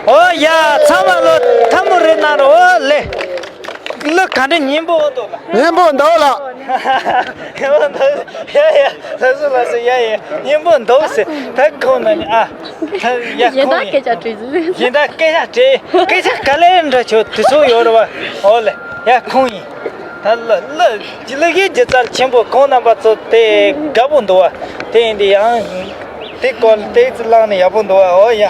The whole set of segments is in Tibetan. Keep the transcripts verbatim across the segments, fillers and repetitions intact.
ཨོ་ཡ། ཚང་མ་ལོ་ཐལ་མོ་རེ་གནང་རོགས། ཨོ་ལེ། ལོ་ག་འདྲ་སྙན་པོ་འདུག་ལ། སྙན་པོ་འདུག་ལ། སྙན་པོ་འདུག། ཡ་ཡ། ལགས་སོ་ལགས་སོ། ཡ་ཡ། སྙན་པོ་འདུག་ཟེར། ད་ཁོང་ན་ནི་ཨ། ད་ཡ། གཞན་དག་ཁོང་ཡིན། སྐད་ཆ་དྲིས་ཟིན། གཞན་དག་སྐད་ཆ་དྲིས། སྐད་ཆ་ག་ལེར་འདྲ་ཆོག་དུས་ཚོད་ཡོད་རེད་བ། ཨོ་ལེ། ཡ། ཁོང་ཡིན། ད་ལ་ལ་ལ་གི་སྒྱུ་རྩལ་ཆེན་པོ། ཁོང་རྣམ་པ་ཚོ་དེ་དགའ་པོ་འདུག་བ། དེ་ཡིན་དུས་ཡང་དེ་སྐོར་ཏོག་ཙམ་བླངས་ནས་ཡག་པོ་འདུག་བ། ཨོ་ཡ།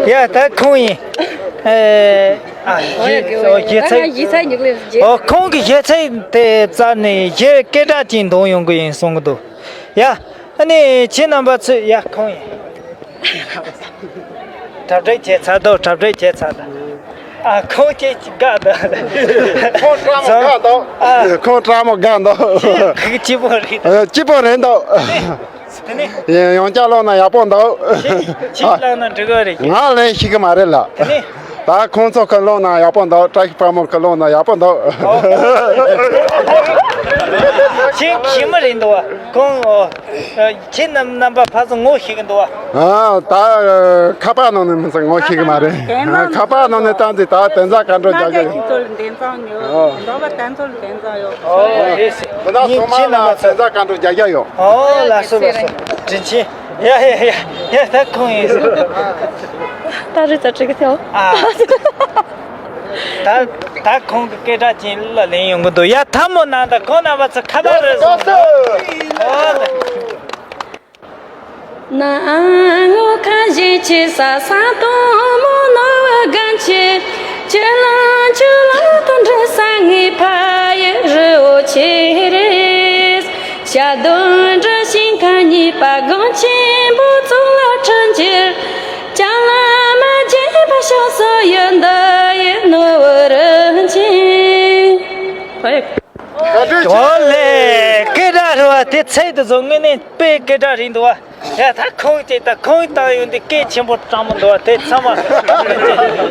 ཡ། ད་ཁོང་ཡིན། ཨེ། ཨ། གཞས་ཚིག་ཨོ། གཞས་ཚིག་ཨོ། ཁོང་གི་གཞས་ཚིག་དེ་བཙལ་ནས་གཞས་སྐད་གྲགས་ཅན་འདོན་ཡོང་གི་ཡིན་གསུང་གི་འདུག། ཡ། ཨ་ནི་ཁྱེད་རྣམ་པ་ཚོས། ཡ། ཁོང་ཡིན། གྲ་སྒྲིག་བྱས་ཚར་འདུག། གྲ་སྒྲིག་བྱས་ཚར་འདུག། ཨ། ཁོང་ཁྱེད་ཀྱིས་དགའ་འདུག། ཁོང་སྤྲང་མོ་དགའ་འདུག། ཨ། ཁོང་སྤྲང་མོ་དགའ་འདུག། ཁོང་སྐྱིད་པོ་རེད། ཨ། སྐྱིད་པོ་རེད་འདུག། དེ་ནས། ཡང་བསྐྱར་བླངས་ན་ཡག་པོ་འདུག། ཁྱེད་བླངས་ན་འགྲིག་གི་རེད། ང་ལེན་ཤེས་ཀྱི་མ་རེད་ལ། དེ་ནས། ད་ཁོང་ཚོ་གིས་བླངས་ན་ཡག་པོ་འདུག། བཀྲ་ཤིས་དཔལ་མོ་གིས་བླངས་ན་ཡག་པོ་འདུག། ཁྱེད་ཤེས་མ་རེད་འདུག་བ། ཁོང་། ཨོ། ཁྱེད་རྣམ་རྣམ་པ་ཕར་ཚུར་ངོ་ཤེས་ཀྱི་འདུག་བ། ཨ། ད་ཁ་པར་ནང་ནས་མི་ཚེ་ངོ་ཤེས་ཀྱི་མ་རེད། ཁ་པར་ནང་ནས་བཏང་ཚེ་ད་དོན་རྩ་བཀའ་འགྲོ་རྒྱག་གི་ཡོད། ཨོ། ཨོ། རེད་ཟེར། ཁྱེད་རྣམ་པ་ཚོ། དོན་རྩ་བཀའ་འགྲོ་རྒྱག་གི་ཡོད། ཨོ། ལགས་སོ་ལགས་སོ། དྲིན་ཆེ། ཡ་ཡ་ཡ་ཡ། ད་ཁོང་ཡིན་ཟེར། ད་རེས་ཙ་དྲི་གི་ཐེའོ། ཨ། ད་ད་ཁོང་གི་སྐད་གྲགས་ཅན་ལ་ལེན་ཡོང་གི་འདུག། ཡ། ཐལ་མོ་གནང་དང་། ཁོང་རྣམ་པ་ཚོ་ཁ་པར་རེ་བཟུང་འདུག། ཨོ་ལེ། ཨོ་ལེ། སྐད་གྲགས་རེད་བ། དེ་ཚད་དུ་བཟོ། དངོས་གནས་དཔེ་སྐད་གྲགས་རེད་འདུག་བ། ཡ། ད་ཁོང་ཅིག་ད་ཁོང་བཏང་ཡོང་དུས་སྐད་ཆེན་པོ་སྤྲང་མོ་འདུག་བ། དེ་ཚང་མ།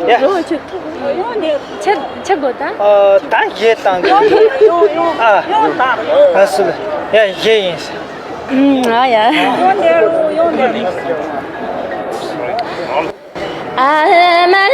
ཡ། ཆེ་ཆེ་དགོས་ད། ཨ། ད་གཞས་བཏང་གི། ཨ། ཨ་སུ་ལ། ཡ། གཞས་ཡིན་ཟེར། ཨུམ། ཨ་ཡ།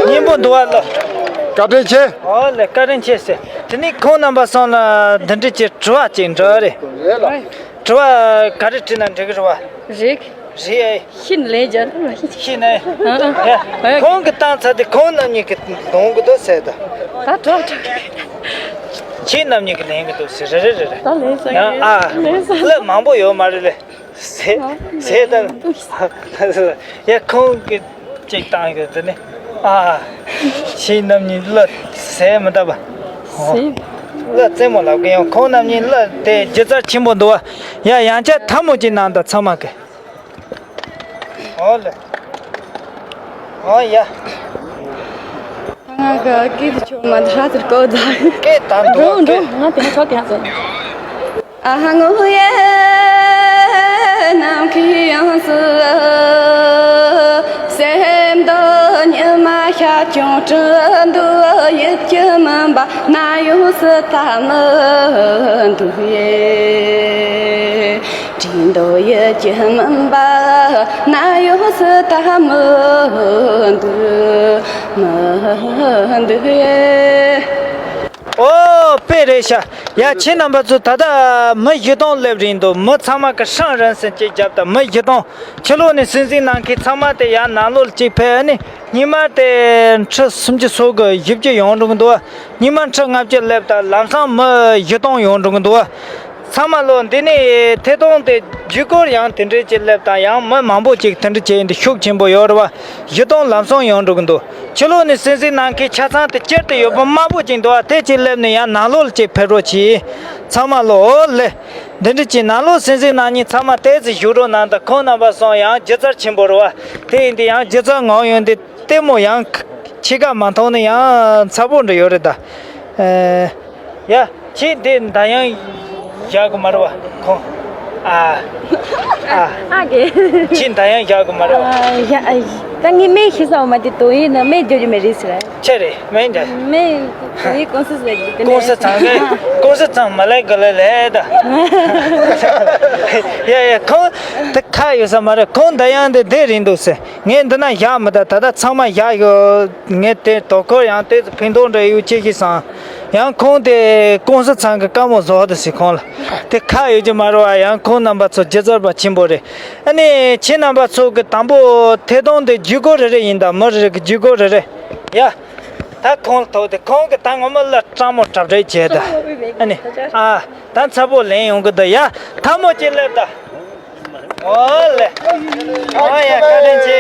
སྙན་པོ་འདུག་བ་ལ། བཀའ་དྲིན་ཆེ། ཨོ་ལེ། བཀའ་དྲིན་ཆེ་ཟེར། དེ་ནས་ཁོང་རྣམ་པ་ཚོ་ལ་འདི་འདྲ་ཅིག་དྲི་བ་ཅིག་འདྲི་བ་རེད། དྲི་བ་ག་རེ་དྲིས་ན་འགྲིག་གི་རེད་བ། རེད། རེད་ཨེ། ཤི་ནས་ལན་རྒྱག་ཐུབ་མ་ཤེས། ཤི་ནས། ཨ། ཁོང་གིས་བཏང་ཚར་དུས་ཁོང་རྣམ་གཉིས་ཀྱིས་འདོན་གྱི་འདུག་ཟེར་ད། ད་དྲག་དྲག་ཁྱེད་རྣམ་གཉིས་ཀྱིས་ལེན་གྱི་འདུག་ཟེར། རེད་རེད་རེད་རེད། ད་ལེན་ས་ཡང་ཨ། ལེན་ས། གླུ་མང་པོ་ཡོད་མ་རེད་ལེ། ཟེར་ཟེར་ད། ཡ། ཁོང་གིས་གཅིག་བཏང་གི་འདུག་ནི། ཨ། ཁྱེད་རྣམ་གཉིས་གླུ་ཟེར་མི་འདུག་བ། ཟེར། གླུ་རྩེད་མོ་ལབ་གི་ཡང་ཁོང་རྣམ་གཉིས་གླུ་དེ་སྒྱུ་རྩལ་ཆེན་པོ་འདུག་བ། ཡ། ཡང་བསྐྱར་ཐལ་མོ་ཅིག་གནང་དང་། ཚང་མ་གི། ཨོ་ལེ། ཨོ་ཡ། ང་གི་སྐད་དུ་ཆོག་མ་འདི་ཧྲ་ཟེར་གོ་ད། སྐད་དང་འགྲོ་འགྲོ་སྐད། ང་དེ་ནས་ཆོག་གི་ཧ་ཟེར། ཨོ་དཔེ་རེད་ཤག། ཡ། ཁྱེད་རྣམ་པ་ཚོ། ད་ལྟ་མི་བཞི་སྟོང་སླེབས་རན་འདུག་མི་ཚང་མ་གི་ཧྲང་རན་སེན་ཅིག་བརྒྱབ་དང་། མི་བཞི་སྟོང་། ཕྱི་ལོགས་ནས་སྲིད་འཛིན་གནང་མཁན་ཚང་མ་དེ་ཡར་ནང་ལོགས་ལ་ཅིག་ཕེབས། ཨ་ནི་སྔོན་མ་དེ་ཁྲི་སུམ་ཅུ་སོ་དགུ་བཞི་བཅུ་ཡོང་འགྲོ་གི་འདུག་སྔོན་མ་ཁྲི་ལྔ་བཅུ་སླེབས་དང་། ལམ་སང་མི་བཞི་སྟོང་ཡོང་འགྲོ་གི་འདུག་ཚང་མ་ལོ། འདི་ནས་ཐད་གཏོང་དེ་བརྒྱུད་སྐུར་ཡང་དེ་འདྲའི་ཅིག་སླེབས་དང་། ཡང་མི་མང་པོ་ཅིག་དེ་འདྲ་བྱས་ཡིན་དུས་ཤུགས་ཆེན་པོ་ཡོད་རེད་བ། བཞི་སྟོང་ལམ་སང་ཡོང་འགྲོ་གི་འདུག་ཕྱི་ལོགས་ནས་སྲིད་འཛིན་གནང་མཁན་ཆ་ཚང་དེ་སྤྱིར་དུ་ཡོད་པ་དམར་པོ་ཅིག་འདུག་བ། དེ་ཅིག་སླེབས་ནས་ཡང་ནང་ལོགས་ལ་ཅིག་ཕེབས་རོགས་གྱིས། ཚང་མ་ལོ། ཨོ་ལེ། འདི་འདྲ་ཅིག་ནང་ལོགས་སྲིད་འཛིན་གནང་མཁན་ཚང་མ་ཏོག་ཙམ་བཞུགས་རོགས་གནང་དང་། ཁོང་རྣམ་པ་ཚོ་ཡང་སྒྱུ་རྩལ་ཆེན་པོ་རེད་བ། དེ་ཡིན་དུས་ཡང་སྒྱུ་རྩལ་ངོམ་ཡོང་དུས་ལྟད་མོ་ཡང་ཕྱེད་ཀ་མ་མཐོང་ན་ཡང་ཚ་པོ་འདྲ་ཡོད་རེད་ད། ཨེ། ཡ། ཁྱེད་འདི་མདའ་ཡང་བཞག་གི་མ་རེད་བ། ཁོང་། ཨ། ཨ། ཨ་གེ། ཁྱེད་མདའ་ཡང་བཞག་གི་མ་རེད་བ། ཨ། ཡ། ཨ། ད་ངས་སྨན་ཤེས་ས་མ་དེ་དོ་ཡིན་ན་སྨན་རྒྱག་རྒྱུ་མེད་རེད་ཟེར། ཆེ་རེད། སྨན་འདྲ། སྨན་དོ་ཡིན་ཀུང་སི་ཟེར་གི་དེ་ནས། ཀུང་སི་ཚང་གི། ཀུང་སི་ཚང་མ་ལས་ག་ལས་ལས་ད། ཡ་ཡ། ཁོང་དེ་ཁ་ཡོད་ས་མ་རེད། ཁོང་མདའ་ཡང་དེ་བསྡད་རན་འདུག་ཟེར། ངས་འདི་ན་བཞག་མི་ད། ད་ལྟ་ཚང་མ་བཞག་ཡོད། ངས་དེ་དོ་ཁུར་ཡང་དེ་ཕན་ཐོགས་འདྲ་ཡོད་ཅེས་ཤིག་བསམ། ཡང་ཁོང་དེ་ཀུང་སི་ཚང་གི་བཀའ་མོལ་བཟོ་དུ་ཟེར། ཁོང་ལ་དེ་ཁ་ཡོད་ཀྱི་མ་རེད་བ། ཡང་ཁོང་རྣམ་པ་ཚོ་སྒྱུ་རྩལ་པ་ཆེན་པོ་རེད། ཨ་ནི་ཁྱེད་རྣམ་པ་ཚོ་གི་དང་པོ་ཐད་གཏོང་དེ་བརྒྱུད་སྐུར་རེ་རེ་ཡིན་ད། མི་རེ་རེ་གི་བརྒྱུད་སྐུར་རེ་རེ། ཡ། ད་ཁོང་ལ་ཐོགས་ཏེ་ཁོང་གི་ད་ངོ་མ་ལ་སྤྲང་མོ་གྲབས་གྲབས་བྱས་ད། ཨ་ནི། ཨ། ད་ཚ་པོ་ལེན་ཡོང་གི་འདུག་ཡ། ཐལ་མོ་ཅིག་སླེབས་ད། ཨོ་ལེ། ཨོ་ཡ། བཀའ་དྲིན་ཆེ།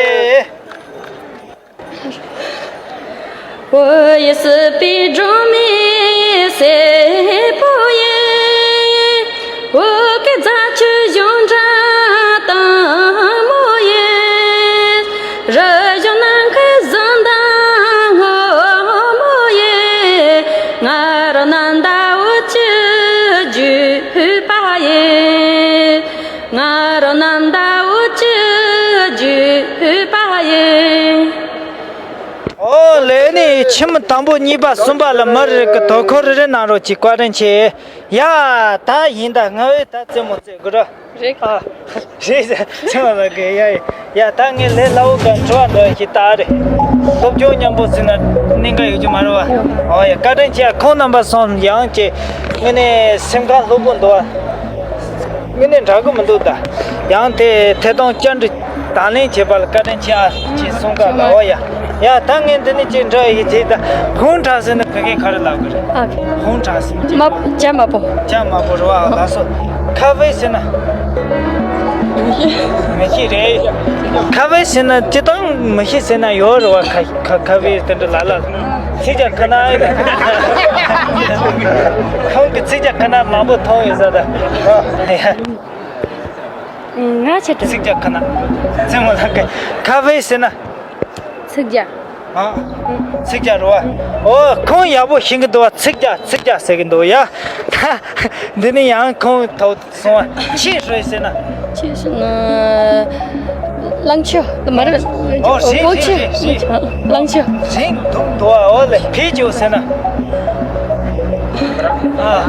ཨོ་ལེ། ནི་ཁྱིམ་དང་པོ་གཉིས་པ་གསུམ་པ་ལ་མི་རེ་གི་དོ་ཁུར་རེ་རེ་གནང་རོགས་གྱིས། བཀའ་དྲིན་ཆེ། ཡ། ད་ཡིན་ད། ང་བས་ད་རྩེད་མོ་རྩེ་དགོས་ར། རེད། ཨ། རེད་ཟེར། ཚེ་བ་ལ་གི། ཡ་ཡ། ད་ངས་ལས་སླ་བོ་ག་འཕྲོ་བ་འགྲོ་ཞིག་ད་རེད། སློབ་སྦྱོང་མཉམ་པོ་ཟེར་ན་གནད་འགག་ཡོད་ཀྱི་མ་རེད་བ། ཨོ་ཡ། བཀའ་དྲིན་ཆེ། ཁོང་རྣམ་པ་སོང་ཡང་ཅེ། དངོས་གནས་སེམས་ཁམས་ལྷུག་པོ་འདུག་བ། དངོས་གནས་འདྲ་གི་མི་འདུག་ད། ཡང་དེ་ཐད་གཏོང་བཅར་འདྲི་དང་ལེན་བྱེད་པ་ལ་བཀའ་དྲིན་ཆེ་ཨ་ཅེས་གསུང་ག་ལ། ཨོ་ཡ། ཡ། ད་ངས་འདི་ནས་ཅིག་འདྲ་ཡི་དེ་ད། ཧུང་ཁྲ་ཟེར་ན་བོད་སྐད་ག་རེ་ལབ་དགོས་རེད། ཨ། ཧུང་ཁྲ་ཟེར་ན་ཅི། མ། ཇ་མ་པོ། ཇ་མ་པོ་རེད་བ། ལགས་སོ། ཁ་ཧྥེ་ཟེར་ན། མི་ཤེས་རེད། ཁ་ཧྥེ་ཟེར་ན་སྤྱིར་བཏང་མི་ཤེས་ཟེར་ན་ཡོད་རེད་བ། ཁ་ཁ་ཁ་ཧྥེ་དེ་འདྲ་ལ་ལ། ཚིག་ཇ་ཁ་ན། ཁོང་གི་ཚིག་ཇ་ཁ་ན་མང་པོ་མཐོང་ཡོད་ས་ད། ང་ཆེ་དྲགས། ཚིག་ཇ་ཁ་ན། རྩེད་མོ་ལ་ཁ་ཧྥེ་ཟེར་ན། ཚིག་ཇ། ཨ། ཚིག་ཇ་རེད་བ། ཨོ། ཁོང་ཡག་པོ་ཤེས་ཀྱི་འདུག་བ། ཚིག་ཇ་ཚིག་ཇ་ཟེར་གྱི་འདུག་ཡ། འདི་ནི་ཡང་ཁོང་ཐོག་སོང་བ། ཆི་ཧྲུའེ་ཟེར་ན། ཆི་ཧྲུའེ་ན། གླང་ཆུ་མ་རེད། ཨོ། རེད། ལོ་ཆུ། རེད། རེད། རེད། གླང་ཆུ། རིང་འདུག་འདུག་བ། ཨོ་ལེ། ཕི་ཅུ་ཟེར་ན། ཨ།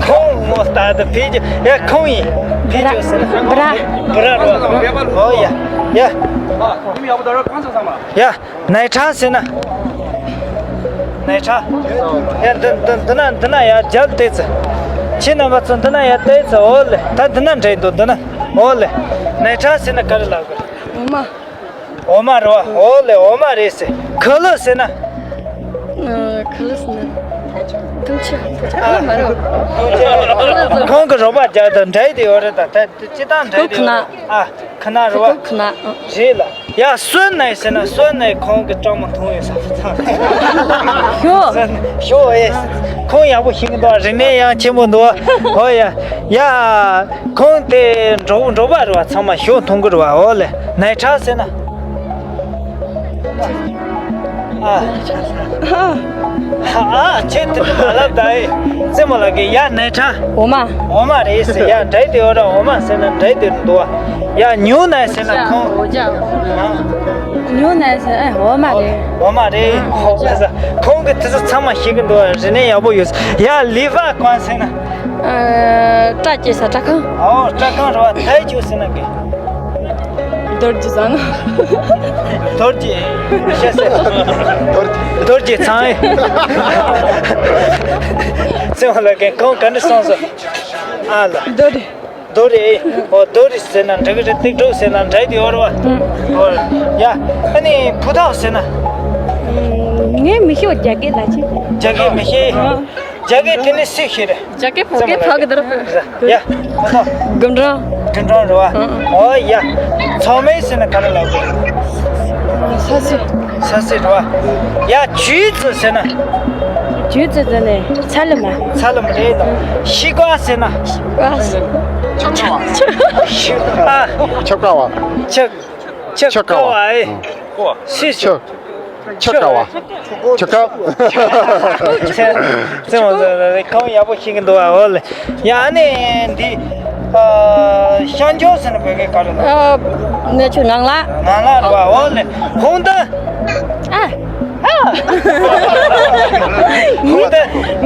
ཁོང་ངོ་ལྟ་དུ་ཕི་ཅུ། ཡ། ཁོང་ཡིན། ཕི་ཅུ་ཟེར་ན། བྷ་ར། བྷ་ར་རོ། ཨོ་ཡ། ཡ། ཡ། ནའི་ཁྲ་ཟེར་ན། ནའི་ཁྲ། ཡ། འདི་འདི་འདི་ན་འདི་ན་ཡ་རྒྱབ་བལྟས་ཚེ། ཁྱེད་རྣམ་པ་ཚོ་འདི་ན་ཡ་བལྟས་ཚེ། ཨོ་ལེ། ད་འདི་ན་འདྲེ་འདུག་འདི་ན། ཨོ་ལེ། ནའི་ཁྲ་ཟེར་ན་ག་རེ་ལབ་དགོས། འོ་མ། འོ་མ་རེད་བ། ཨོ་ལེ། འོ་མ་རེད་ཟེར། ཁུ་ལུ་ཟེར་ན། ཨ། ཁུ་ལུ་ཟེར་ན། འཐུང་ཆུ། ཨ། མ་རེད་བ། ཁོང་གི་རོགས་པ་རྒྱག་དང་འདྲེ་དེ་ཡོད་རེད་ད། ད་ཅི་ད་འདྲེ་དེ་ཡོད་རེད། ཨ། ཁུ་ན་རེད་བ། ཁུ་ན། རེད་ལ། ཡ། སོན་ནའི་ཟེར་ན། སོན་ནའི་ཁོང་གི་སྤྲང་མོ་མཐོང་ཡོད་ས། ཞོ། ཞོ་ཨེ། ཁོང་ཡག་པོ་ཤེས་ཀྱི་འདུག་རིག་གནས་ཡང་ཆེན་པོ་འདུག་ཨོ་ཡ། ཡ། ཁོང་དེ་འབྲོག་འབྲོག་པ་རེད་བ། ཚང་མ་ཞོ་འཐུང་གི་རེད་བ། ཨོ་ལེ། ནའི་ཁྲ་ཟེར་ན། ཨ། ཨ། ཁྱེད་དེ་མ་ལབ་ད་ཨེ། རྩེད་མོ་ལ་གི། ཡ། ནའི་ཁྲ། འོ་མ། འོ་མ་རེད་ཟེར། ཡ། འདྲེ་དེ་ཡོད་ར། འོ་མ་ཟེར་ན་འདྲེ་དེ་འདུག་བ། ཡ། ཉུང་ནའི་ཟེར་ན་ཁོང་། ཉུང་ནའི་ཟེར། ཨ། འོ་མ་རེད། འོ་མ་རེད། ཨོ་ལེ་ཟེར། ཁོང་གི་དེ་ཚོ་ཚང་མ་ཤེས་ཀྱི་འདུག་རིག་གནས་ཡག་པོ་ཡོད། ཡ། ལི་ཧྥ་ཀོན་ཟེར་ན། ཨ། སྐྲ་སྐྱེ་ས་སྐྲ་ཁང་། ཨོ། སྐྲ་ཁང་རེད་བ། ཐའི་ཆུ་ཟེར་ན་གི། རྡོ་རྗེ་བཟང་། རྡོ་རྗེ། ཤ་ཟེར། རྡོ་རྗེ་ཚང་ཨེ། ཚེ་དབང་ལགས་ཀྱིས་གང་ག་འདྲ་གསུངས་སོང་། ཨ་ལ། རྡོ་རེད། རྡོ་རེད། ཨོ་རྡོ་རེད་ཟེར་ན་འགྲིག་གི་རེད། ཏིག་ཏོག་ཟེར་ན་འགྲིག་གི་ཡོད་རེད་བ། ཨོ་ཡ། ཨ་ནི་ཕུ་ཐག་ཟེར་ན། ངས་མི་ཤེས། རྒྱ་སྐད་ལ་ཆེ། རྒྱ་སྐད་མི་ཤེས། རྒྱ་སྐད་དེ་ནི་སུས་ཤེས་རེད། རྒྱ་སྐད་བོད་སྐད་ཕ་གི་དར། ཡ། ཕུ་ཐག་རྒུན་འབྲུམ། རྒུན་འབྲུམ་རེད་བ། ཨོ་ཡ། ཚང་མས་ཟེར་ན་ག་རེ་ལབ་དགོས། ས་སྲིད། ས་སྲིད་རེད་བ། ཡ། གྱོད་རྩི་ཟེར་ན། གྱོད་རྩི་ཟེར་ནས་ཚ་ལུ་མ། ཚ་ལུ་མ་རེད་ལ། ཤི་ཀ་ཟེར་ན། ཤི་ཀ། ཤི། ཨ། ཆབ་ཀ་བ། ཆབ། ཆབ་ཀ་བ་ཨེ། སུས་ཟེར། ཆབ། ཆབ་ཀ་བ། ཆབ་ཀ། ཚེ་དབང་ཚེ་ཁོང་ཡག་པོ་ཤེས་ཀྱི་འདུག་ཨ། འོ་ལེ། ཡ། ཨ་ནི་འདི། ཨ། ཤང་ཇོ་ཟེར་ན་བོད་སྐད་ག་རེ་ལབ། ཨ། ནས་ཆུ་ངང་ལ། ངང་ལ་རེད་བ། འོ་ལེ། ཧོང་ཏ། ཨ། ཨ། ཧོང་ཏ།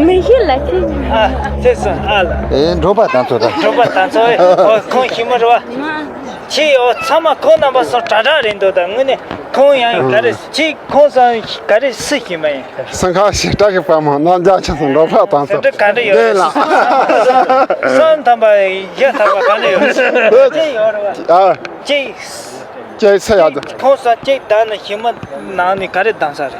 མི་ཤེས་ལ་ཆི། ཨ། ཚེ་སོང་ཨ་ལ། ཨེ། འབྲོག་པ་དང་ཚོ་དང་། འབྲོག་པ་དང་ཚོ་ཨེ། འོ་ཁོང་ཞི་མོ་རེད་བ། ཁྱེད་ཡོ་ཚང་མ་ཁོང་རྣམ་པ་སོང་དྲག་དྲག་རེད་འདུག་ད་དངོས་གནས་ཁོང་ཡང་ག་རེ་ཁྱེད་ཁོང་སང་ག་རེ་སུ་ཞིག་མ་ཡིན། སེང་ཁ་ཞེ་དྲག་གི་དཔའ་མོ་རྣམ་རྒྱལ་ཆེ་སོང་འགྲོ་ཕ་དང་ཚོ་ག་འདྲ་ཡོད་ལ། བསམ་ཐམ་པ་ཡ་ཐམ་པ་ག་འདྲ་ཡོད། ཅི་ཡོད་རེད་བ། ཨ། ཅི། ཅི་ཚེ་ཡ། ཁོང་སང་ཅིག་བདམས་ན་ཞི་མོ་ནང་ནས་ག་རེ་བདམས་ས་རེད།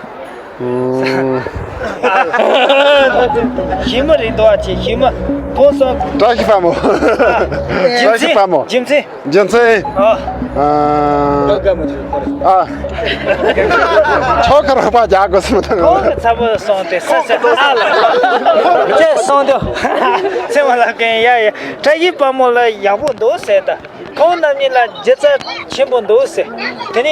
ཞི་མོ་རེད་འདུག་ཨ། ཅེ་ཞི་མོ། ཁོང་སོང་། བཀྲ་ཤིས་དཔལ་མོ། རྒྱུ་མཚན། བཀྲ་ཤིས་དཔལ་མོ། རྒྱུ་མཚན། རྒྱུ་མཚན། ཨ། ཨ། ཆོ་ག་རོགས་པ་རྒྱག་དགོས་སུ་མི་ཐུབ། ཁོང་གི་ཚ་པོ་སོང་སྟེ་ས་ས་ཨ་ལ། ཅེ་སོང་དུ། ཚེ་མ་ལ་ཀན་ཡ་ཡ། བཀྲ་ཤིས་དཔལ་མོ་ལ་ཡག་པོ་འདུག་ཟེར་ད། ཁོང་རྣམ་གཉིས་ལ་སྒྱུ་རྩལ་ཆེན་པོ་འདུག་ཟེར། དེ་ནས་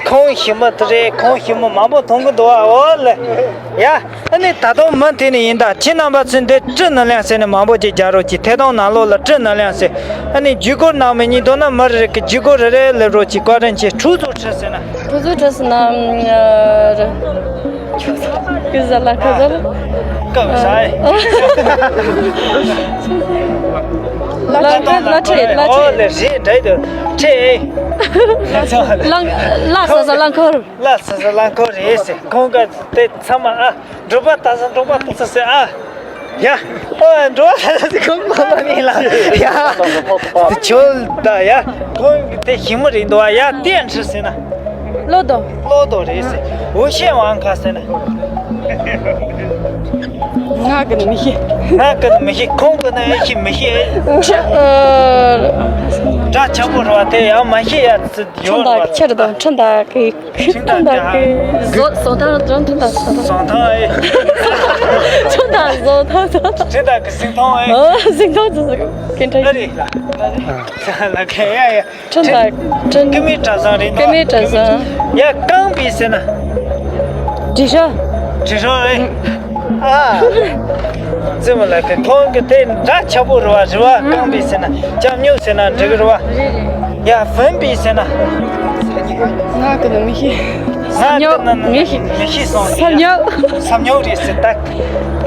ཁོང་ཞི་མོ་དེ་རེད། ཁོང་ཞི་མོ་མང་པོ་མཐོང་གི་འདུག་ཨ། འོ་ལེ། ཡ། ཨ་ནི་ད་དུང་མུ་མཐུད་ནས་ཡིན་ད། ཁྱེད་རྣམ་པ་ཚོས་འདི་ཀྲི་ནི་ལིང་ཟེར་ནས་མང་པོ་ཅིག་རྒྱག་རོགས་གྱིས། ཐད་གཏོང་ནང་ལོགས་ལ་ཀྲི་ནི་ལིང་ཟེར། ཨ་ནི་བརྒྱུད་སྐུར་གནང་མི་གཉིས་འདུག་ན་མི་རེ་རེ་གི་བརྒྱུད་སྐུར་རེ་རེ་སླེབས་རོགས་གྱིས། བཀའ་དྲིན་ཆེ། ཁྲུ་ཚོ་ཁྲི་ཟེར་ན། ཁྲུ་ཚོ་ཁྲི་ཟེར་ན། ཁྱོད་ཚོ་ཁྱོད་ཚོ་ལ་ཁ་ཚ་ལ། སྐབས་ས་ཨེ། ལ་ཁ་ལ་ཁྲེ་ལ་ཨོ་ཁྲེ། ལེ་རེད་འདྲ་དུ་ཁྲེ། ལ་ལ་ས་ས་ལ་འཁོར། ལ་ས་ས་ལ་འཁོར་རེད་ཟེར། ཁོང་ག་དེ་ཚང་མ་ཨ། འབྲོག་པ་ད་ས་འབྲོག་པ་ད་ས་ཟེར་ཨ། ཡ། ཨོ་འགྲོ་བ་ལ་ཟེར་ཁོང་ཁོ་ལ་ནི་ལ་ཡ། ཁྱོད་ད་ཡ། ཁོང་དེ་ཞི་མོ་རེད་འདུག་ཨ། ཡ་ཏན་ཧྲི་ཟེར་ན། ལོ་དོ། ལོ་དོ་རེད་ཟེར། འུ་ཤེ་ཝང་ཁ་ཟེར་ན། ང་གི་ནི་མི་ཤེས། ང་གི་ནི་མི་ཤེས། ཁོང་གི་ནི་ཨེ་ཤེས་མི་ཤེས། ཁྱི། ཨ། འདྲ་ཆགས་པོ་རེད་བ། དེ་ཡང་མ་ཤེས་ཡ་ཚི་ཡོད་རེད་བ། ཁྱི་དང་ཁྱི་རེད་དང་ཁྲིན་དང་གི་ཁྲིན་དང་གི། ཟོ་ཟོ་ཐང་ཐང་ཐང་ཐང་ཟོ་ཐང་། ཟོ་ཐང་ཨེ། ཁྲིན་དང་ཟོ་ཐང་ཐང་། ཁྲིན་དང་གི་སིང་ཐང་ཨེ། ཨ་སིང་ཐང་ཟོ་ཟོ་གི་ཁྲིན་ཨ་ཁྲིན། རེད། ལ་ཁ་ཡ་ཡ། ཁྲིན་དང་ཁྲིན། ཀི་མི་གྲྭ་ཚང་རེད་འདུག་ཀི་མི་གྲྭ་ཚང་། ཡ་རྐང་པའི་ཟེར་ན། དྲི་ཤོ། དྲི་ཤོ་ཨེ། ཨ། རྩེ་མོ་ལ་ཁ་ཁོང་གི་དེ་འདྲ་ཆགས་པོ་རེད་བ། རེད་བ། རྐང་པའི་ཟེར་ན་ལྕགས་སྨྱུག་ཟེར་ན་འགྲིག་གི་རེད་བ། ཡ་བུམ་པའི་ཟེར་ན། ང་གི་ནི་མི་ཤེས། ང་གི་ནི་མི་ཤེས། མི་ཤེས་སོང་། ས་སྨྱུག་ས་སྨྱུག་རེད་ཟེར་ད།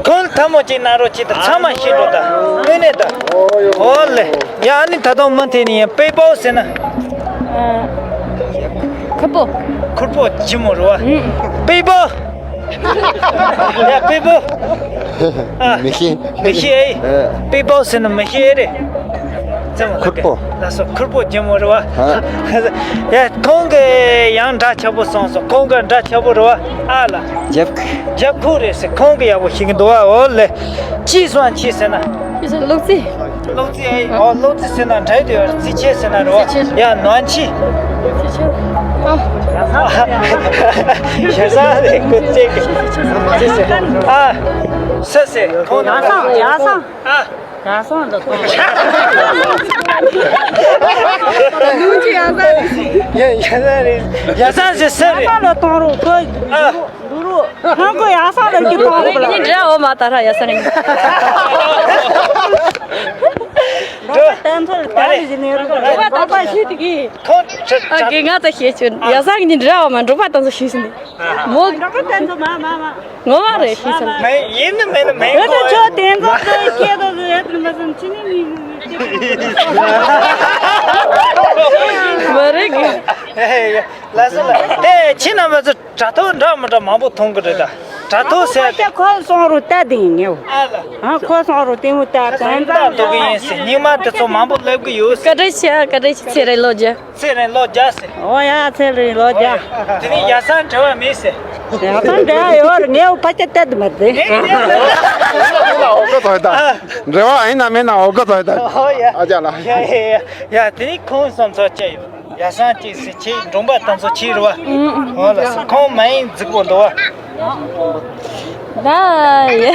ཁོང་ཐལ་མོ་གཅིག་གནང་རོགས་གྱིས། ད་ཚང་མ་ཤེས་འགྲོ་ད། དངོས་གནས་ད། ཨོ་ལེ། ཡ་ཨ་ནི་ད་དུང་མུ་མཐུད་ནས་ཡིན། པེ་པོ་ཟེར་ན། ཨ། ཁུར་པོ། ཁུར་པོ་ལྗིད་མོ་རེད་བ། ཨུ། པེ་པོ། ཡ་པེ་པོ། ཨ། མི་ཤེས། མི་ཤེས་ཨེ། ཨ། པེ་པོ་ཟེར་ན་མི་ཤེས་ཨེ་རེད། ཙམ་ཁུར་པོ། ལགས་སོ། ཁུར་པོ་ལྗིད་མོ་རེད་བ། ཨ། ཡ་ཁོང་གི་ཡང་འདྲ་ཆགས་པོ་སོང་སོང་། ཁོང་གི་འདྲ་ཆགས་པོ་རེད་བ། ཨ་ལ། རྒྱབ་ཁུག་རྒྱབ་ཁུག་རེད་ཟེར། ཁོང་གི་ཡག་པོ་ཤེས་ཀྱི་འདུག་བ། འོ་ལེ། ཅི་སོང་ཅི་ཟེར་ན། ཅི་ཟེར། གློག་རྫི། གློག་རྫི་ཨེ། ཨོ་གློག་རྫི་ཟེར་ན་འདྲ་དེ་རྫི་ཆེ་ཟེར་ན་རེད་བ། རྫི་ཆེ། ཡ་ནོན་ཆི། རྫི་ཆེ། ཨ། ཞེ་ས་རེད་ཀུ་ཅེ་གི། རྫི་ཟེར། ཨ། ས་ཟེར། ཁོང་ཡ་སང་ཡ་སང་། ཨ། ཡ་སང་ལ་གཏོང་། ལུག་ཅི་ཡ་སང་རེད། ཡ་ཡ་སང་རེད། ཡ་སང་ཟེར་ས་རེད། ཡ་སང་ལ་གཏོང་རོགས་ཁོ། ཨ། ལུ་རུ། ཁོང་གི་ཡ་སང་ལ་ཅི་གཏོང་རོགས་ལ། ནི་འདྲ་འོ་མ་ད་ར་ཡ་སང་རེད། ད་ཚོ་ད་རེ་ཞིག་ནས་རུ་འགྲོ་བ་ད་ཚོ་ཞིག་གི་ཁོང་ཁྲི་ཨ་གི་ང་ད་ཤེས་ཆུ་ཡ་ས་གི་ནི་འདྲ་བ་མ་འགྲོ་བ་ད་ཚོ་ཞིག་ཟིན་ནི་མོ་འགྲོ་བ་ད་ཚོ་མ་མ་མ་ངོ་མ་རེད་ཤེས་ཟིན་མེ་ཡིན་ནི་མེད་ནི་མེད་ཨེ་ད་ཁོ་ཆོ་དེ་ཚོ་ཚོ་ཁྱེད་ཚོ་ཡ་དུ་མ་སོང་ཅི་ནི་མི་མི་མི་མ་རེད་གི་ལ་སོ་ལ་དེ་ཁྱི་རྣམ་པ་ཚོ། དྲ་ཐོག་འདྲ་མི་འདྲ་མང་པོ་མཐོང་གི་རེད་ད། དྲ་ཐོག་ཟེར་ཏེ་ཁོ་སོང་རུ་ལྟ་དེ་ཡིན་ངེའོ། ཨ་ལ། ཨ་ཁོ་སོང་རུ་ལྟེ་མོ་ལྟ་དང་ད་འདུག་གི་ཡིན་ཟེར། སྙིང་མ་དེ་ཚོ་མང་པོ་སླེབས་གི་ཡོད་ཟེར། བཀའ་དྲིན་ཆེ་བཀའ་དྲིན་ཆེ་ཚེ་རིང་ལོ་བརྒྱ། ཚེ་རིང་ལོ་བརྒྱ་ཟེར། ཨོ་ཡ་ཚེ་རིང་ལོ་བརྒྱ། དེ་ནི་ཡ་སང་འབྲེལ་བ་མེད་ཟེར། ཡ་སང་འབྲེལ་བ་ཡོད་རེད་ངེའོ་ཕ་ཆ་ལྟ་དུ་མ་དེ། འབྲེལ་བ་ཡིན་ན་མེད་ན་འོ་ག་ཚོད་ད། ཨོ་ཡ། ཨ་ཅག་ལ། ཡ་ཡ་ཡ་ཡ་དེ་ནི་ཁོང་སོང་ཚོ་ཅི་ཡོད། ཡ་སང་ཅིག་སེ་ཁྱེད་འབྲོང་པ་དང་ཚོ་ཁྱེད་རུ་བ། ཨོ་ལ་སོ་ཁོང་མ་ཡིན་རྫིག་པོ་འདུག་བ། ད་ཡ།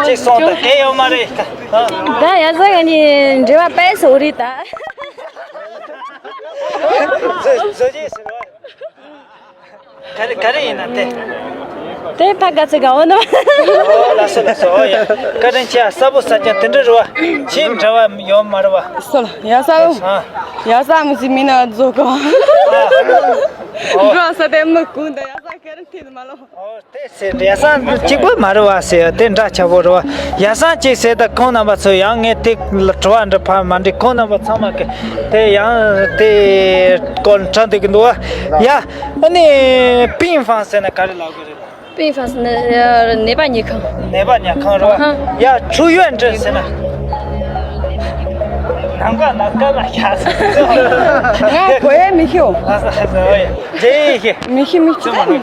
ཅིག་སོང་ད་དེ་ཡོད་མ་རེད། ད་ཡ་ས་ག་ནི་འབྲེལ་བ་པས་སོ་རེད་ད། བཟོ་བཟོ་ཅིག་ཟེར་བ། ག་རེ་ག་རེ་ཡིན་ན་དེ། དེ་ཕ་ག་ཚོད་ག་འོ་ནོ། ཨོ་ལ་སོ་ལ་སོ་ཨོ་ཡ། བཀའ་དྲིན་ཆེ་ས་བོ་ས་ཀྱང་དེ་འདྲ་རུ་བ། ཆེས་འདྲ་བ་ཡོད་མ་རུ་བ། སོ་ལ་ཡ་ས་བོ། ཨ། ཡ་ས་མི་སི་མི་ན་རྫོ་གོ། ཨོ། འགྲོ་ས་དེ་མི་ཀུན་ད་ཡ་ས་ཁེར་ཐེ་མ་ལོ། ཨོ་དེ་ཟེར་ཡ་ས་གཅིག་པོ་མ་རུ་བ་ཟེར་དེ་འདྲ་ཆ་བོ་རུ་བ། ཡ་ས་གཅིག་ཟེར་ད་ཁོང་རྣམ་པ་ཚོ་ཡང་ངས་དེ་ལ་དྲི་བ་འདྲ་ཕར་མ་འདྲི་ཁོང་རྣམ་པ་ཚང་མ་གི་དེ་ཡང་དེ་སྐོར་དྲན་འདུག་གི་འདུག་བ། ཡ། ཨ་ནི་པིན་ཧྥང་ཟེར་ན་ག་རེ་ལབ་དགོས་རེད། པིན་ཧྥང་ཟེར་ན་ནད་པ་ཉལ་ཁང་། ནད་པ་ཉལ་ཁང་རེད་བ། ཧ། ཡ་ཁྲུའུ་ཡོན་ཀྲེན་ཟེར་ན། ནམ་མཁའ་ན་སྐར་མ་ཤར་ཟེར། ང་གོ་ཡ་མི་ཤེས། ལ་ས་ཧ་ཟེར་བ་ཡ། ཇེ་ཡི་ཤེས། མི་ཤེས་མི་ཤེས།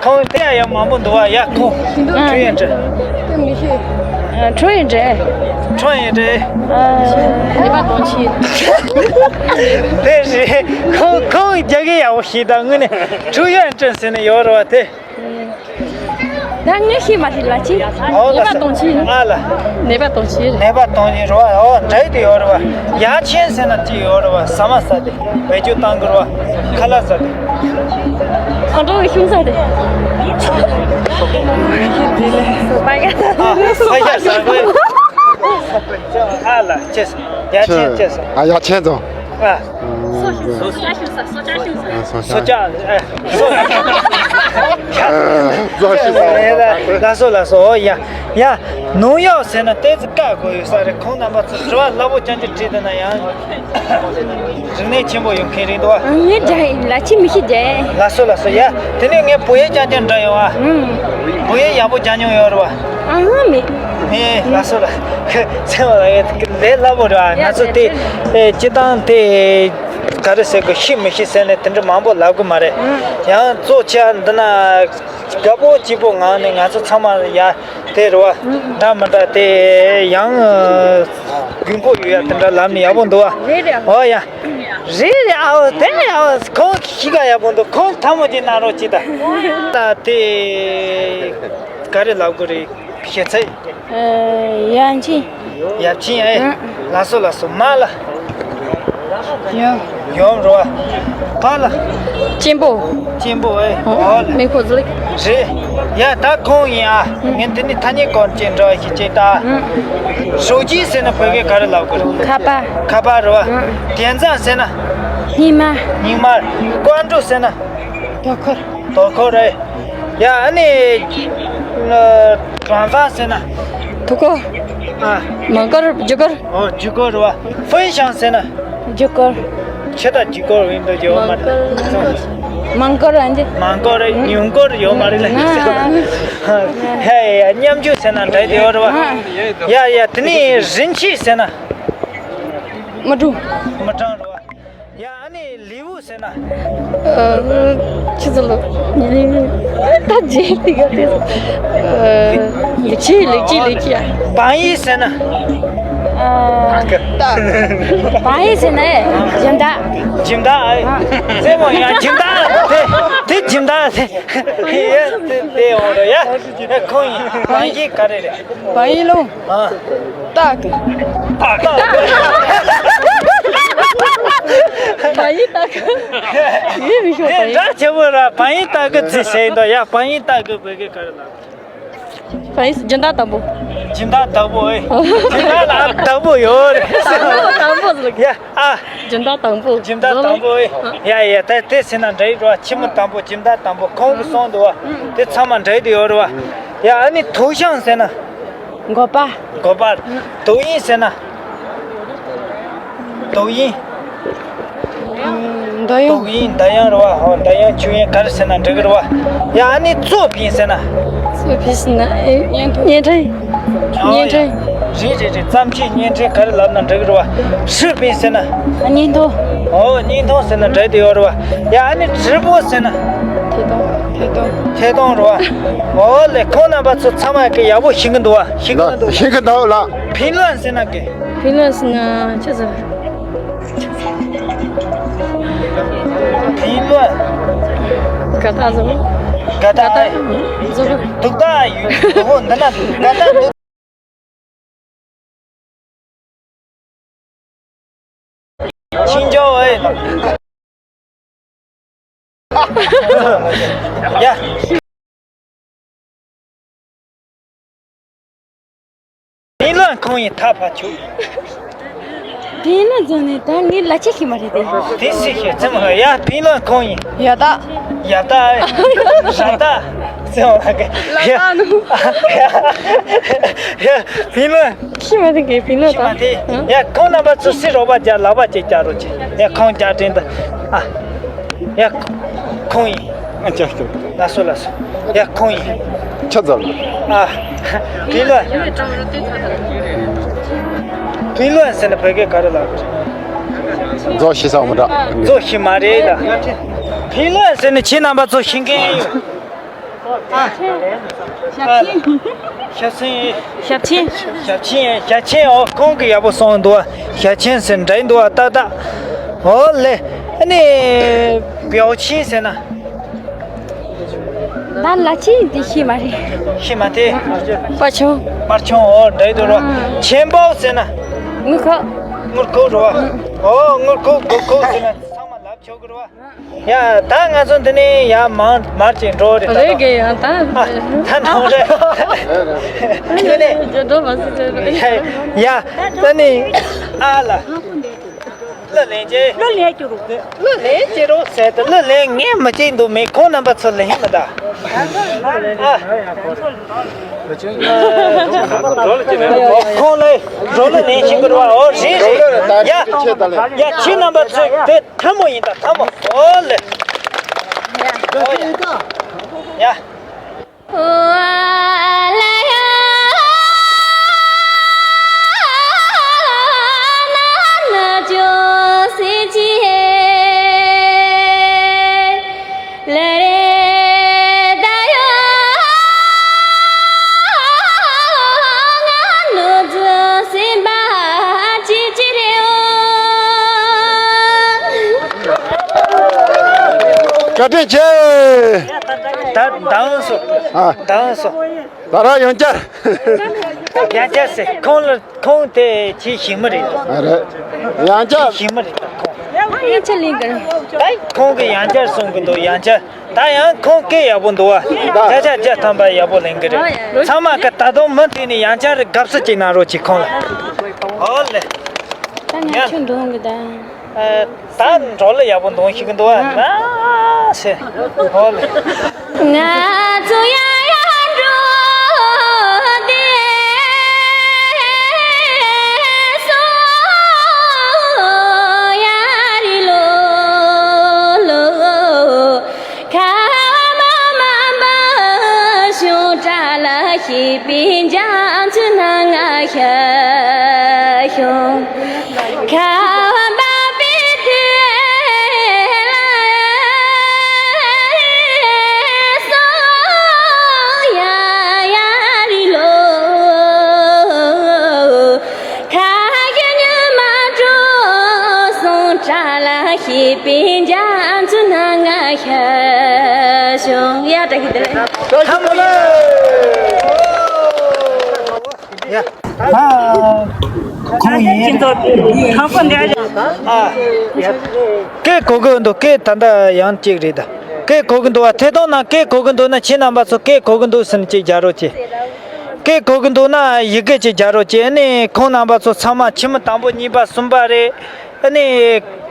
ཁོང་དེ་ཡ་ཡ་མང་པོ་འདུག་བ་ཡ་ཁོང་ཁྲུའུ་ཡོན་ཀྲེན། དེ་མི་ཤེས། ཁྲུའུ་ཡོན་ཀྲེན། ཁྲུའུ་ཡོན་ཀྲེན། ནད་པ་གདོང་ཆེ། དེ་རེད། ཁོང་ཁོང་རྒྱ་སྐད་ཡག་པོ་ཤེས་ད་དངོས་གནས་ཁྲུའུ་ཡོན་ཀྲེན་ཟེར་ནས་ཡོད་རེད་བ་དེ། ད་ངས་ཤེས་མ་ཤེས་ལ་ཅི། ཨོ་ནད་པ་གདོང་ཆེ། ཨ་ལ། ནད་པ་གདོང་ཆེ་རེད། ནད་པ་གདོང་ཆེ་རེད་བ། ཨོ་འདྲ་དེ་ཡོད་རེད་བ། ཡ་ཆེན་ཟེར་ན་ཅི་ཡོད་རེད་བ། ཟ་མ་ཟ་དེ། བེད་སྤྱོད་བཏང་དགོས་རེད་བ། ཁ་ལག་ཟ་དེ། ཁོང་ཁྲོ་གི་ཤུང་ཟ་དེ། ཨ་ཕ་ཡ་ཟ་དགོས། ཨ་ལ་ཅེས། ཡ་ཆེན་ཅེས། ཨ་ཡ་ཆེན་ཙང་། ཨ། སོ་ཅག་ཤུང་ས་སོ་ཅག་ཤུང་ས། སོ་ཅག་ཨེ། སོ་ཅག་ཤུང་ས། ལགས་སོ་ལགས་སོ། ཨོ་ཡ་ཡ། ནོར་གཡོག་ཟེར་ན་ཏོག་ཙམ་བཀག་དགོས་ཡོད་ས་རེད། ཁོང་རྣམ་པ་ཚོ་དྲི་བ་སླ་པོ་རྐྱང་རྐྱང་དྲིས་བསྡད་ན་ཡང་རིག་གནས་ཆེན་པོ་ཡོང་མཁན་རེད་འདུག་བ། ངས་རྒྱག་ཡིན་ལ་ཅི་མི་ཤེས་རྒྱག་ཡིན། ལགས་སོ་ལགས་སོ་ཡ། དེ་ནས་ངས་བོད་ཡིག་རྐྱང་རྐྱང་འདྲི་ཡོང་ཨ། ཨང་། བོད་ཡིག་ཡག་པོ་རྒྱག་མྱོང་ཡོད་རེད་བ། ཨང་མེད། ཨེ་ལགས་སོ་ལགས། ཚེ་བ་ལགས་ལས་སླ་པོ་རེད་བ། ང་ཚོ་དེ་ཨེ་སྤྱི་བཏང་དེ་ག་རེ་ཟེར་དགོས། ཤེས་མི་ཤེས་ཟེར་ནས་དེ་འདྲ་མང་པོ་ལབ་གི་མ་རེད། ཨང་། ཡང་གཙོ་ཆེ་འདི་ན་དགའ་པོ་སྐྱིད་པོ་ངང་ནས་ང་ཚོ་ཚང་མ་ཡ་དེ་རེད་བ། འདྲ་མི་འདྲ་དེ་ཡང་དགོས་མཁོ་ཡོད་ཡ་དེ་འདྲ་ལབ་ནས་ཡག་པོ་འདུག་བ། རེད་རེད། ཨོ་ཡ། རེད་རེད། ཨའོ་དེ་ཨའོ་ཁོང་གི་གཤིས་ཀ་ཡག་པོ་འདུག་ཁོང་ཐལ་མོ་ཅིག་གནང་རོགས་གྱིས་ད། ད་དེ་ག་རེ་ལབ་དགོས་རེད། ཞེ་ཚད། ཨ། ཡབ་ཆེན། ཡབ་ཆེན་ཨེ། ཨ། ལགས་སོ་ལགས་སོ། མ་ལ། ཡོམ། ཡོམ་རོ། པ་ལ། གཅེན་པོ། གཅེན་པོ་ཨེ། ཨོ་ལ། མི་ཁོ་ཟི་ལིག་རེད། ཡ་ད་ཁོང་ཡིན་ཨ། ངས་འདི་ནི་ཐ་སྙད་སྐོར་ཅིག་འདྲ་བ་ཞིག་ཅིག་ད། ཨ། ཞོགས་ཇ་ཟེར་ན་བོད་སྐད་ག་རེ་ལབ་དགོས་རེད། ཁ་པར། ཁ་པར་རེད་བ། ཨ། དེང་སང་ཟེར་ན། སྙིགས་མ། སྙིགས་མ། ཀོང་ཀྲུའུ་ཟེར་ན། དོ་ཁུར། དོ་ཁུར་རེད། ཡ་ཨ་ནི། གྲོང་ཚང་ཟེར་ན། དུ་ཀོ། ཨ། མང་སྐོར་རྒྱུ་སྐོར། ཨོ་རྒྱུ་སྐོར་རེད་བ། ཧྥུན་ཤང་ཟེར་ན། རྒྱུ་སྐོར། ཆེ་ད་རྒྱུ་སྐོར་ཡིན་འདུག་ཡོད་མ་རེད། མང་སྐོར་ཨ་འདི། མང་སྐོར་རེད། ཉུང་སྐོར་ཡོད་མ་རེད་ལ། ཨ། ཧེ་ཡ་མཉམ་རྒྱུ་ཟེར་ན་འདྲ་དེ་ཡོད་རེད་བ། ཨ། ཡ་ཡ་དེ་ནི་རིན་ཆེན་ཟེར་ན། མི་གྲངས། མི་གྲངས་རེད་བ། ཡ་ཨ་ནི་ལེའུ་ཟེར་ན། ཨ། ཆི་ཟེར་ལོ། ད་རྗེས་ལི་ག་དེ། ཨ། ལི་ཆི་ལི་ཆི་ལི་ཆི་ཡ། བང་ཡིག་ཟེར་ན། ཨ། བང་ཡིག་ཟེར་ན་ཨེ། སྦྱིན་བདག་སྦྱིན་བདག་ཨེ། ཨ། ཟེར་མོ་ཡ་སྦྱིན་བདག་དེ་དེ་སྦྱིན་བདག་དེ། ཡ་དེ་དེ་འོང་རོ་ཡ། ཡ་ཁོང་ཡིན། བང་ཡིག་ག་རེ་རེད། བང་ཡིག་ལོ། ཨ། སྟག་གི། སྟག་གི། བང་ཡིག་སྟག་གི། ཡིན་མི་ཤོག་བང་ཡིག། འདྲ་ཆེ་བོ་ར་བང་ཡིག་སྟག་གི་རྫི་ཟེར་འདུག་ཡ་བང་ཡིག་སྟག་གི་བོད་སྐད་ག་རེ་ལབ། ཕ་ཡིས་སྦྱིན་བདག་དང་པོ། སྦྱིན་བདག་དང་པོ་ཨེ། སྦྱིན་བདག་ལ་དང་པོ་ཡོད་རེད། དང་པོ་དང་པོ་ཟེར། ཡ་ཨ། སྦྱིན་བདག་དང་པོ། སྦྱིན་བདག་དང་པོ་ཨེ། ཡ་ཡ་ད་དེ་ཟེར་ན་འགྲིག་རེད་བ། ཕྱི་མོ་དང་པོ་སྦྱིན་བདག་དང་པོ་ཁོང་གིས་གསུངས་འདུག་བ། དེ་ཚང་མ་འགྲིག་བསྡད་ཡོད་རེད་བ། ཡ་ཨ་ནི་དུག་ཤིང་ཟེར་ན། འགོ་པ། འགོ་པ། དུག་ཡིན་ཟེར་ན། དུག་ཡིན། འདོད་ཡོན། དུག་ཡིན་འདོད་ཡོན་རེད་བ། ཧོ་འདོད་ཡོན་ཆུ་ཡིན་ག་རེ་ཟེར་ན་འགྲིག་གི་རེད་བ། ཡ་ཨ་ནི་ཙོག་ཡིན་ཟེར་ན། ཙོག་ཡིན་ཟེར་ན་ཨེ་བརྙན་ཐུང་། བརྙན་འཕྲིན། ཨོ་བརྙན་འཕྲིན། རེད་རེད་རེད། བརྩམས་ཆོས་བརྙན་འཕྲིན་ག་རེ་ལབ་ན་འགྲིག་གི་རེད་བ། ཧྲིལ་པོ་ཡིན་ཟེར་ན། བརྙན་ཐུང་། ཨོ་བརྙན་ཐུང་ཟེར་ན་འགྲིག་བསྡད་ཡོད་རེད་བ། ཡ་ཨ་ནི་བྲིས་པོ་ཟེར་ན། ཐད་གཏོང་། ཐད་གཏོང་། ཐད་གཏོང་རེད་བ། ཨོ་ལེ་ཁོང་རྣམ་པ་ཚོ་ཚང་མ་གི་ཡག་པོ་ཤེས་ཀྱི་འདུག་བ། ཤེས་ཀྱི་འདུག་ཤེས་ཀྱི་འདུག་ལགས། ཕིན་ལོན་ཟེར་ན་གི། ཕིན་ལོན་ཟེར་ན་ཆི་ཟེར། ཕིན་ལོན། དགའ་རྟགས་བཟོ། དགའ་རྟགས། དགའ་རྟགས་བཟོ། སྡུག་རྟགས་ཡོད། འོ་འདི་ན་དགའ་རྟགས་འདུག་ཕིན་ལོན་ཨེ། ཡ། ཕིན་ལོན་ཁོང་ཡིན་ཐག་ཕར་ཆོད། ཕིན་ལོན་བཟོ་ནས་ད་ངས་ལ་ཆེ་ཤི་མ་རེད་དེ། དེ་སི་ཤི་ཙམ་ཧ་ཡ་ཕིན་ལོན་ཁོང་ཡིན། ཡ་ད། ཡ་ད། ར་ད། ཙམ་ཧ་གི། ལ་ད་ནུ། ཡ་ཕིན་ལོན། ཤི་མ་ཐེ་གི་ཕིན་ལོན་ཤི་མ་ཐེ། ཡ་ཁོང་རྣམ་པ་ཚོ་སི་རོགས་པ་རྒྱ་ལག་པ་ཅིག་རྒྱག་རོགས་བྱེད། ཡ་ཁོང་རྒྱ་དྲན་ད། ཨ། ཡ། ཁོང་ཡིན། ཨ་ཅག་ཅག་ལ་སོ་ལ་སོ། ཡ་ཁོང་ཡིན། ཆ་ཙམ། ཨ། ཕིན་ལོན། ཕིན་ལོན་ཟེར་ན་བོད་སྐད་ག་རེ་ལབ་དགོས་རེད། རྫོགས་ཤེས་ས་མི་འདྲ། རྫོགས་ཤེས་མ་རེད་ད། ཕིན་ལོན་ཟེར་ན་ཁྱེད་རྣམ་པ་ཚོ་ཤེས་མཁན་ཡོད། ཞབས་ཕྱི། ཞབས་ཕྱི། ཞབས་ཕྱི། ཞབས་ཕྱི། ཞབས་ཕྱི། ཨོ་ཁོང་གིས་ཡག་པོ་གསུངས་འདུག་ཞབས་ཕྱི་ཟེར་འདྲ་འདུག་ཏག་ཏག་ཨོ་ལེ། ཨ་ནི། བེའུ་ཆིང་ཟེར་ན། ད་ལ་ཆིང་དེ་ཤེས་མ་རེད། ཤེས་མ་ཐེ། པར་ཆུང་། པར་ཆུང་ཨོ་འདྲ་འདུག་རོ། ཆེན་པོ་ཟེར་ན། དངུལ་ཁུག་དངུལ་ཁུག་རོ། ཨོ་དངུལ་ཁུག་དགུ་ཁུག་ཟེར་ན་ཚང་མ་ལབ་ཆོག་གི་རོ། ཡ་ད་ང་ཚོ་འདི་ནས་ཡ་མར་མར་ཅིག་འགྲོ་རེད་ད། རེད་གི་ཡ་ད། ཨ་ད་འགྲོ་རེད། ཁྱོད་ནས། རྒྱ་འགྲོ་མ་སྲིད་ཟེར་རེད། ཡ་ད་ནི་ཨ་ལ། གླུ་ལེན་ཅེ། གླུ་ལེན་ཅེ་རོགས་གི། གླུ་ལེན་ཅེ་རོགས་ཟེར་ཏེ་གླུ་ལེན་ངས་མི་བྱེད་འདུག་མེད་ཁོང་རྣམ་པ་ཚོ་ལེན་མི་ད། ཨ། ཁོང་ལ་རོ་ལ་ལེན་ཤིག་གི་རོ་ཨོ་རེད་རེད། ཡ་ཡ་ཁྱེད་རྣམ་པ་ཚོ་དེ། ཐལ་མོ་ཡིན་ད་ཐལ་མོ། ཨོ་ལེ། ཨོ་ཡ། ཡ། བཀའ་དྲིན་ཆེ། ད་ད་འོང་སོ། ཨ། ད་འོང་སོ། ད་ར་ཡང་བསྐྱར། ཡང་བསྐྱར་ཟེར་ཁོང་ལ་ཁོང་དེ་ཁྱེད་ཞིག་མི་རེད། ཨ་རེད། ཡང་བསྐྱར། ཞིག་མི་རེད་ད་ཁོང་། ཡང་ཡིན་ཆ་ལིང་གར། ད་ཁོང་གིས་ཡང་བསྐྱར་གསུང་གི་འདུག་ཡང་བསྐྱར། ད་ཡང་ཁོང་སྐད་ཡག་པོ་འདུག་བ། བརྒྱ་ཆ་བརྒྱ་ཐམ་པ་ཡག་པོ་ལེན་གི་རེད། ཚང་མ་གི་ད་དུང་མུ་མཐུད་ནས་ཡང་བསྐྱར་དགའ་བསུ་ཅིག་གནང་རོགས་གྱིས་ཁོང་ལ། ཨོ་ལེ། ད་ང་ཡ། ཁྱོད་འདོན་གི་ད། ཨ། ད་འགྲོ་ལ་ཡག་པོ་འདོན་ཤེས་གི་འདུག་བ། ང་ཚེ། ཨོ་ལེ། ང་ཚོ་ཡ་ཡ་འགྲོ་དེ་སོ་ཡ་རི་ལོ་ལོ། ཁ་བ་མ་མ་མ་ཤོང་ཏྲ་ལ་ཤེས་པའི་འཇམ་ཚུལ་ན་ང་ཤ་ཤོང་། ཁ་བ་པའི་དུས་ལ་སོང་ཡ་ཡ་རི་ལོ། ཁ་གི་ཉི་མ་དྲོ་སོང་ཏྲ་ལ་ཤེས་པའི་འཇམ་ཚུལ་ན་ང་ཤ་ཤོང་། ཡ་བཀྲ་ཤིས་བདེ་ལེགས། ཁམས་ལ། ཡ། ཨ། ཁོང་ཡིན། ཁྱེད་ཚོ་དང་པོ་འདྲ་རེད། ཨ། སྐད་གོ་གི་འདུག་སྐད་ད་ལྟ་ཡང་གཅིག་རེད་ད། སྐད་གོ་གི་འདུག་བ། ཐད་གཏོང་ནང་སྐད་གོ་གི་འདུག་ན་ཁྱེད་རྣམ་པ་ཚོ་སྐད་གོ་གི་འདུག་ཟེར་ནས་གཅིག་རྒྱག་རོགས་གྱིས། སྐད་གོ་གི་འདུག་ན་ཡི་གེ་ཅིག་རྒྱག་རོགས་བྱེད། ཨ་ནི་ཁོང་རྣམ་པ་ཚོ་ཚང་མ་ཁྱིམ་དང་པོ་གཉིས་པ་གསུམ་པ་རེད། ཨ་ནི་